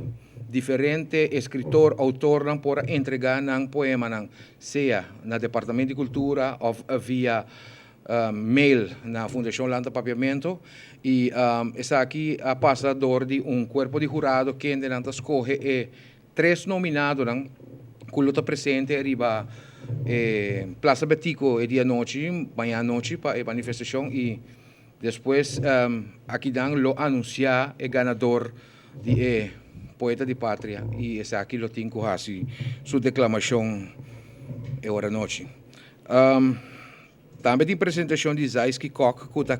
diferente escritor, autornan por a entrega nan poemanan, sea na Departamento di Cultura of via. mail na Fundacion Lanta Papiamento y esaki a pasa door di un cuerpo di hurado kendenan ta scoge e tres nominadonan cu lo ta presente riba e Plaza Betico e dia anochi, mañana anochi pa e manifestacion y despues akinan lo anuncia e ganador di e Poeta di Patria y esaki lo tin cu haci su declamacion e ora anochi. Tambe tin presentacion di Zaiski Kok cu ta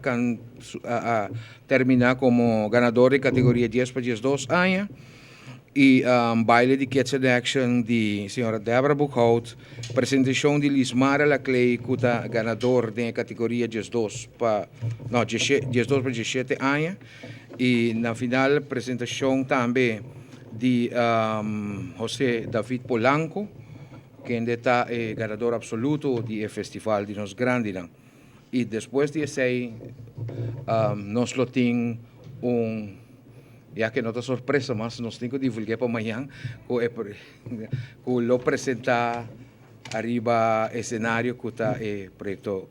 a termina como ganador den categoria dies pa diesdos aña y baile di Kids in Action di señora Debra Boekhout, presentacion di Lismara Laclay cu ta ganador den e categoria diesdos pa no diesdos pa diesshete aña y na final presentacion tambe di Jose David Polanco. Kende ta e ganador absoluto di e festival di nos grandinan. Y despues di esey nos lo tin un, ya ke no ta sorpresa mas, nos tin ku divulgu'é pa mañan, ku e ku lo presenta ariba escenario ku ta e proyecto,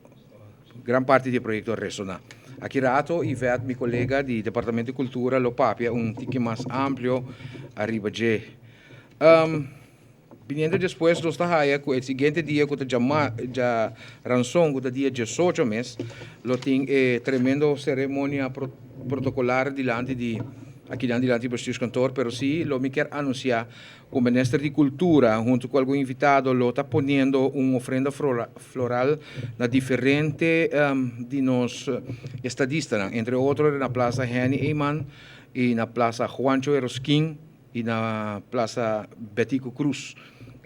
gran parti di e proyecto Resona. Aki rato Yvette, mi colega di Departamento di Cultura, lo papia un tiki mas amplio ariba dje. Biniendo despues nos ta haya cu e siguiente dia cu ta djaranson cu ta dia diesocho mes lo tin e tremendo ceremonia protocolar dilanti di akinan dilanti di Bestuurskantoor pero si lo mi kier anuncia cu Minister di Cultura hunto cu algun invitado lo ta poniendo un ofrenda floral na diferente di nos estadistanan entre otro na Plaza Henny Eman y na Plaza Juancho Eroskin. I na Plaza Betico Cruz.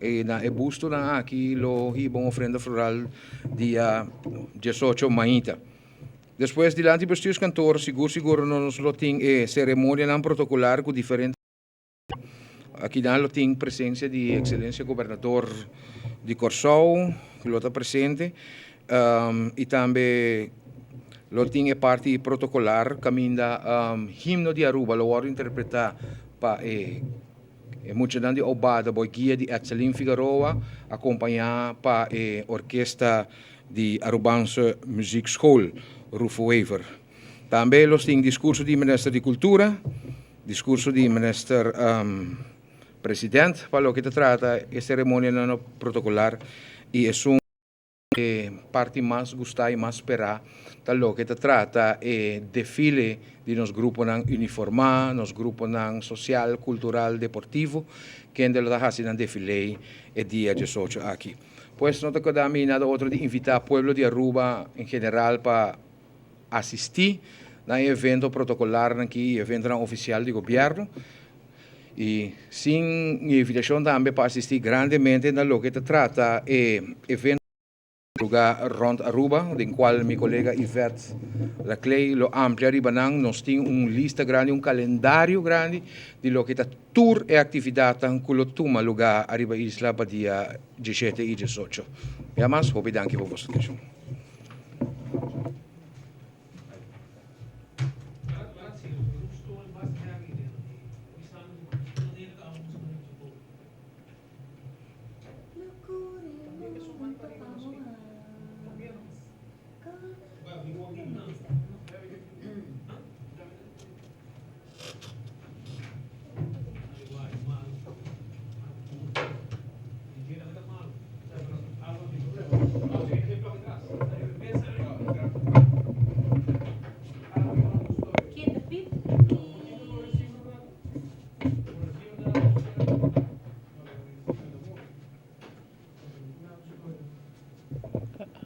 E na e bustonan aki lo hiba un ofrenda floral dia diesocho mainta. Despues dilanti Bestuurskantoor sigur sigur nos lo tin e ceremonianan protocolar cu diferente Akinan lo tin presencia di Excelencia Gobernador di Corsou cu lo ta presente y tambe lo tin e parti protocolar caminda himno di Aruba lo wordo interpreta pa e muchanan di Obada boy guia di Etselin Figaroa acompaña pa e orkesta di Arubaanse Muziekschool Rufo Wever. Tambe los tin discurso di Minister di Cultura, discurso di Minister President pa loke ta trata e ceremonianan protocolar y esun. E parti mas gustá i mas sperá ta loke ta trata e defile di nos gruponan uniformá, nos gruponan sosial, kultural, deportivo, kende lo ta hasi nan defilé e dia diesocho aki. Pues no ta keda mi nada otro di invitá pueblo di Aruba en general pa asistí na e evento protokolarnan aki i eventonan ofisial di gobièrnu. I sin invitacion tambe pa asisti grandemente na loke ta trata e evento luga rond Aruba, den cual mi colega Yvette Laclay lo amplia riba nan. Nos tin un lista grandi, un calendario grandi di loke ta tur e actividadnan cu lo tuma luga ariba isla pa dia diesshete y diesocho. Ya mas, hopi danki pa boso atencion.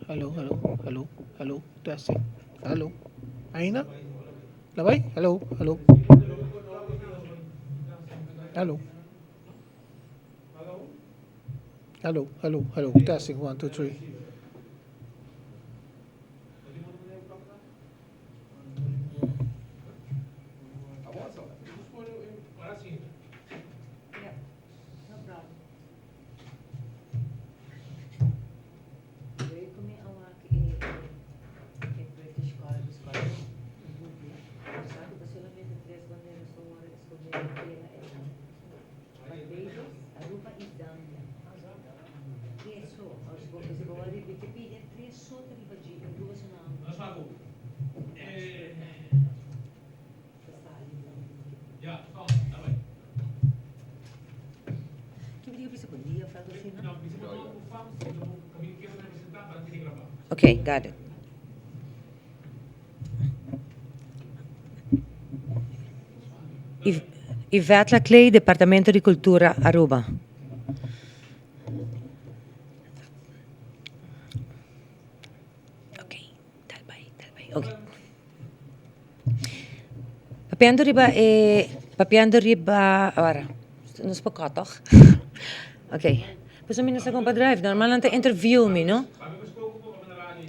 Hallo, hallo, hallo, hallo, testing, hallo, ainda? La bai? Hallo, hallo, hallo. Hallo, hallo, hallo, testing, one, two, three. Okay, got it. Yvette Laclay, Departamento di Cultura Aruba. Okay, dal bay, dal bay. Okay. Papiando riba e papiando riba ora nos por cut toch? Okay. Pasobra mi no sa con pa drive. Normal nan ta interview mi, no?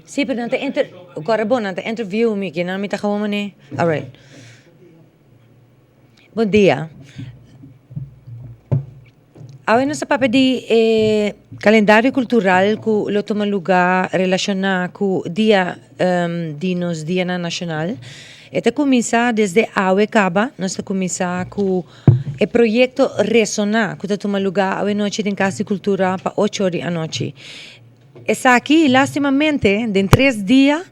Sí, pero nan ta inter Corre bon, nan ta interview mi, kinan mi ta gewoon mane. Alright. Bon dia. Awe nos ta papia di e kalendario kultural ku lo tuma lugá relashoná ku dia di nos dianan nashonal. E ta kuminsá desde awe kaba, nos ta kuminsá ku e proyekto Resoná ku ta tuma lugá awe nochi den Kas di Kultura pa ocho or di anochi. Esaki lastimamente den tres dia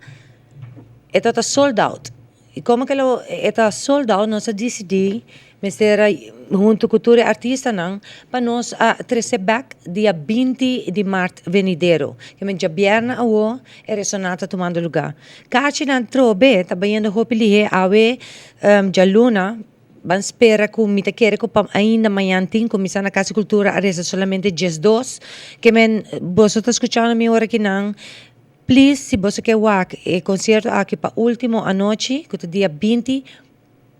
e ta ta sold out. I komo ke lo e ta sold out nos a disidí mester a huntu ku tur e artistanan pa nos a trese bek dia binti di mart venidero. Ke men djabièrnè awo e resona ta tumando lugá. Kachinan trobe ta bayendo hopi lihé awe djaluna ban spera ku mi ta kere ku pa ainda mañan tin kuminsá na Kas di Kultura a resa solamente diesdos. Ke men boso ta skuchando mi ora kinan. Please si boso ke wak e concierto aki pa ultimo anochi cu ta dia 20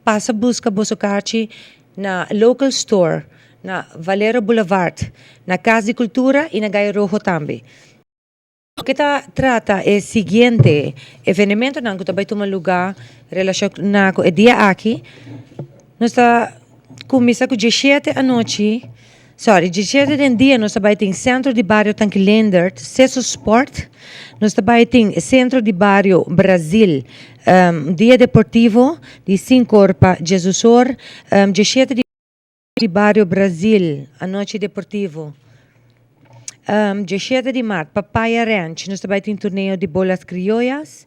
pasa busca boso kaarchi na local store na Valero Boulevard na Cas di Cultura y na Gallo Rojo tambe. Loke ta trata e siguiente evenementonan cu ta bay tuma luga relaciona cu e dia aki nos ta cuminsa cu diesshete anochi. Sorry, djishete den dia nos ta bai tin Centro di Bario Tanki Leendert, Seso Sport, nos ta bai tin Centro di Bario Brazil, Dia Deportivo di sinku or pa djesus or, djishete di Bario Brazil, Anochi Deportivo, djishete di mart Papaya Ranch nos ta bai tin torneo di bolas crioyas,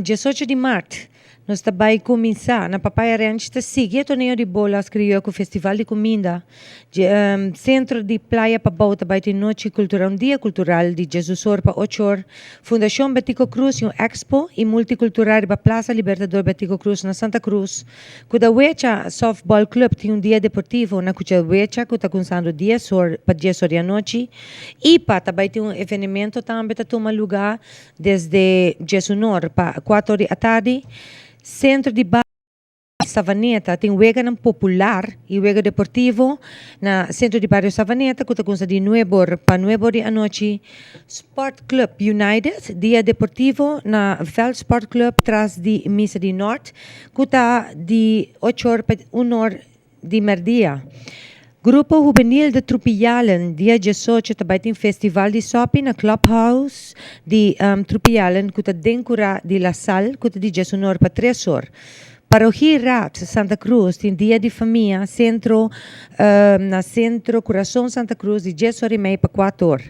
djesocho di mart Nos ta bai kuminsá na Papaya Ranch ta sigui e torneo di bolas krioyo ku festival di kuminda. Sentro di Playa Pabou ta bai tin nochi kultural, un dia kultural di djesus or pa ocho or. Fundashon Betico Croes tin un expo i multikultural riba Plaza Libertador Betico Croes na Santa Cruz. Kudawecha Softball Club tin un dia deportivo na Kuchawecha ku ta kunsando dies or pa dies or di anochi. Ipa ta bai tin un evenemento tambe ta tuma lugá Desde djesunor pa kuator di atardi, Sentro di Bario Savaneta tin weganan popular i wega deportivo na Sentro di Bario Savaneta ku ta kunsa di nuebor pa nuebor di anochi. Sport Club United, dia deportivo na Veld Sport Club tras di Misa di Nort ku ta di ochor pa unor di merdia. Grupo Hubenil de Trupialen dia diesocho ta bai tin festival di sopi na Clubhouse di Trupialen ku ta den kura di La Sal ku ta di diesunor pa tres or. Parochie Raad Santa Cruz tin dia di famia sentro na Sentro Curason Santa Cruz di dies or i mei pa kuater or.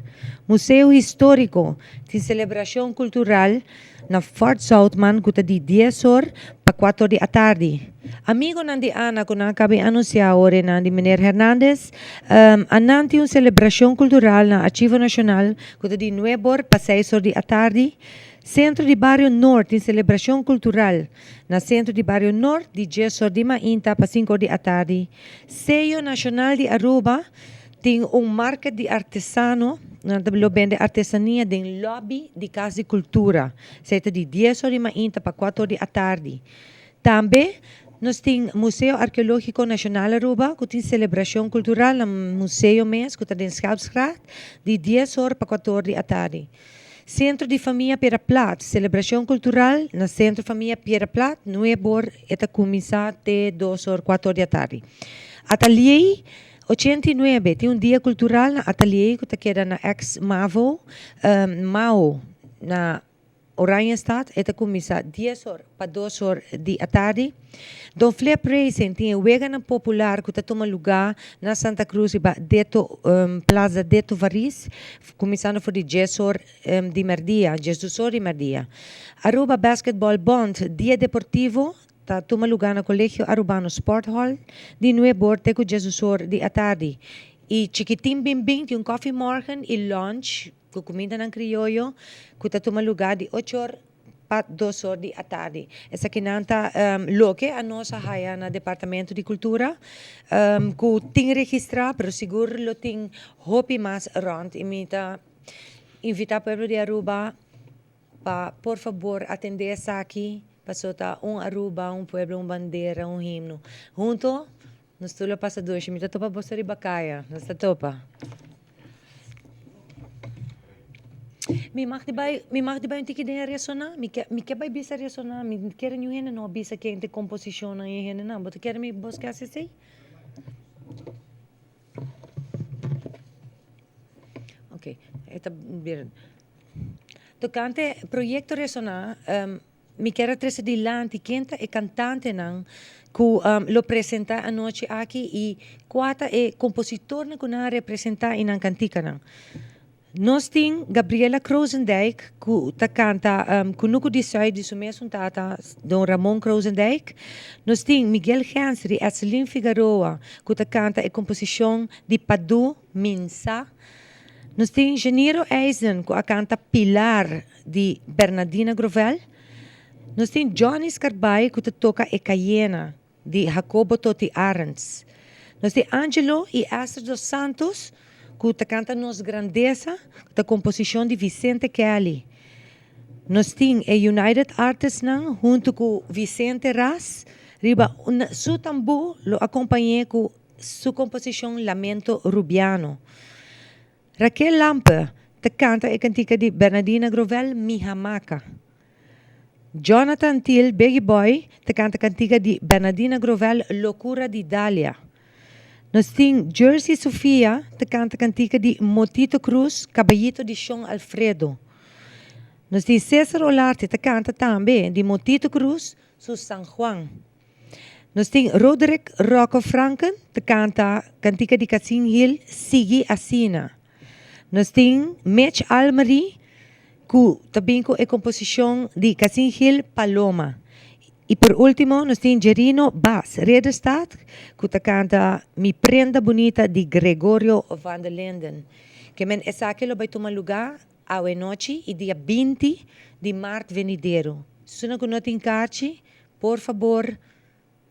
Museo Historico tin selebrashon kultural Na Fort Zoutman ku ta di dies or pa kuater or di atardi. Amigonan di Ana ku nan a kaba di anunsiá ora e nan di Meneer Hernandez, a nan tin un selebrashon kultural na Archivo Nashonal ku ta di nuebe or pa seis or di atardi. Sentro di Bario Noord tin selebrashon kultural na Sentro di Bario Noord di dies or di mainta pa sinku or di atardi. Seyo Nashonal di Aruba Tin un market di artesano, nan ta lo bende artesania den lobby di Cas di Cultura. Esei ta di dies or di mainta pa cuater or di atardi. Tambe nos tin Museo Arqueologico Nacional Aruba cu tin celebracion cultural na museo mes cu ta den Schelpsgracht di dies or pa cuater or di atardi. Centro di Famia Piedra Plat, celebracion cultural na Centro Famia Piedra Plat, nuebe or e ta cuminsa te dos or cuater or di atardi. Atalier 89, tin un dia kultural na Atelier ku ta keda na ex Mavo, Mao, na Oranjestad. E ta kuminsá dies or pa dos or di atardi. Don Flip Racing tin e weganan popular ku ta tuma lugá na Santa Cruz riba Deto, Plaza Deto Varis, kuminsando for di dies or di mèrdia, diesdos or di mèrdia. Aruba Basketball Bond, dia deportivo Ta tuma lugá na Colegio Arubano Sport Hall di nuebor te ku djesdusor di atardi. I Chikitin Bin Bin tin un kòfi mòrgen i lunch. ku kumindanan krioyo ku ta tuma lugá di ocho or pa dos or di atardi. Esakinan ta loke anos a haya na Departamento di Kultura ku tin registrá pero sigur lo tin hopi mas rònt i mi ta invitá pueblo di Aruba pa por fabor atendé esaki pasobra ta un Aruba, un pueblo, un bandera, un himno. Hunto nos tur lo pasa dushi. Mi ta topa boso riba kaya. Nos ta topa. Mi mag di bai, mi mag di bai un tiki den e resoná? Mi ke, mi ke bai bisa resoná. Mi kere niun hende no a bisa ken ta e komposishonnan i e hendenan. Bo ta kere mi bos ke hasi esei? Ok, e ta bira. Tokante Proyekto Resoná, mi kier a trese dilanti ken ta e kantantenan ku lo presentá anochi aki i kua ta e kompositornan ku nan a representá i nan kantikanan. Nos tin Gabriela Krozendijk ku ta kanta Kunuku di Sùit di su mesun tata Don Ramon Krozendijk. Nos tin Miguel Gensri, Etselin Figaroa ku ta kanta e komposishon di Padu Minsa. Nos tin Janiro Eisden ku a kanta Pilar di Bernadina Grovel. Nos tin Johnny Scarbay ku ta toka E Cayena di Jacobo Toti Arends. Nos tin Angelo i Esther dos Santos ku ta kanta Nos Grandesa ku ta komposishon di Vicente Kelly. Nos tin e United Artists-nan huntu ku Vicente Ras riba su tambú lo akompañ'é ku Su komposishon Lamento Rubiano. Raquel Lampe ta kanta e kantika di Bernadina Grovel Mi Hamaca. Jonathan Thiel, Biggie Boy, ta kanta kantika di Bernadina Grovel Locura di Dalia. Nos tin Jersey Sofia ta kanta kantika di Motito Cruz Caballito di Shon Alfredo. Nos tin Cesar Olarte ta kanta tambe di Motito Cruz su San Juan. Nos tin Roderick Rocco Franken ta kanta kantika di Kacin Hill Sigui Asina. Nos tin Mitch Almery ku ta bin ku e komposishon di Kacin Hill Paloma. I por ultimo nos tin Jerino Bas Ridderstaat ku ta kanta Mi Prenda Bunita di Gregorio van der Linden. Ke men esaki lo bai tuma lugá awe nochi i dia 20 di mart venidero. Suna ku no tin karchi Por fabor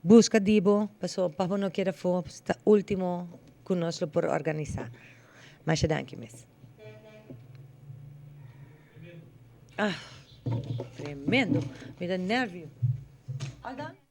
busca di bo paso pa bo no keda afo ta ultimo cu nos lo por organisa. Masha danki mes. Ah, tremendo. Mi ta nervio. All done?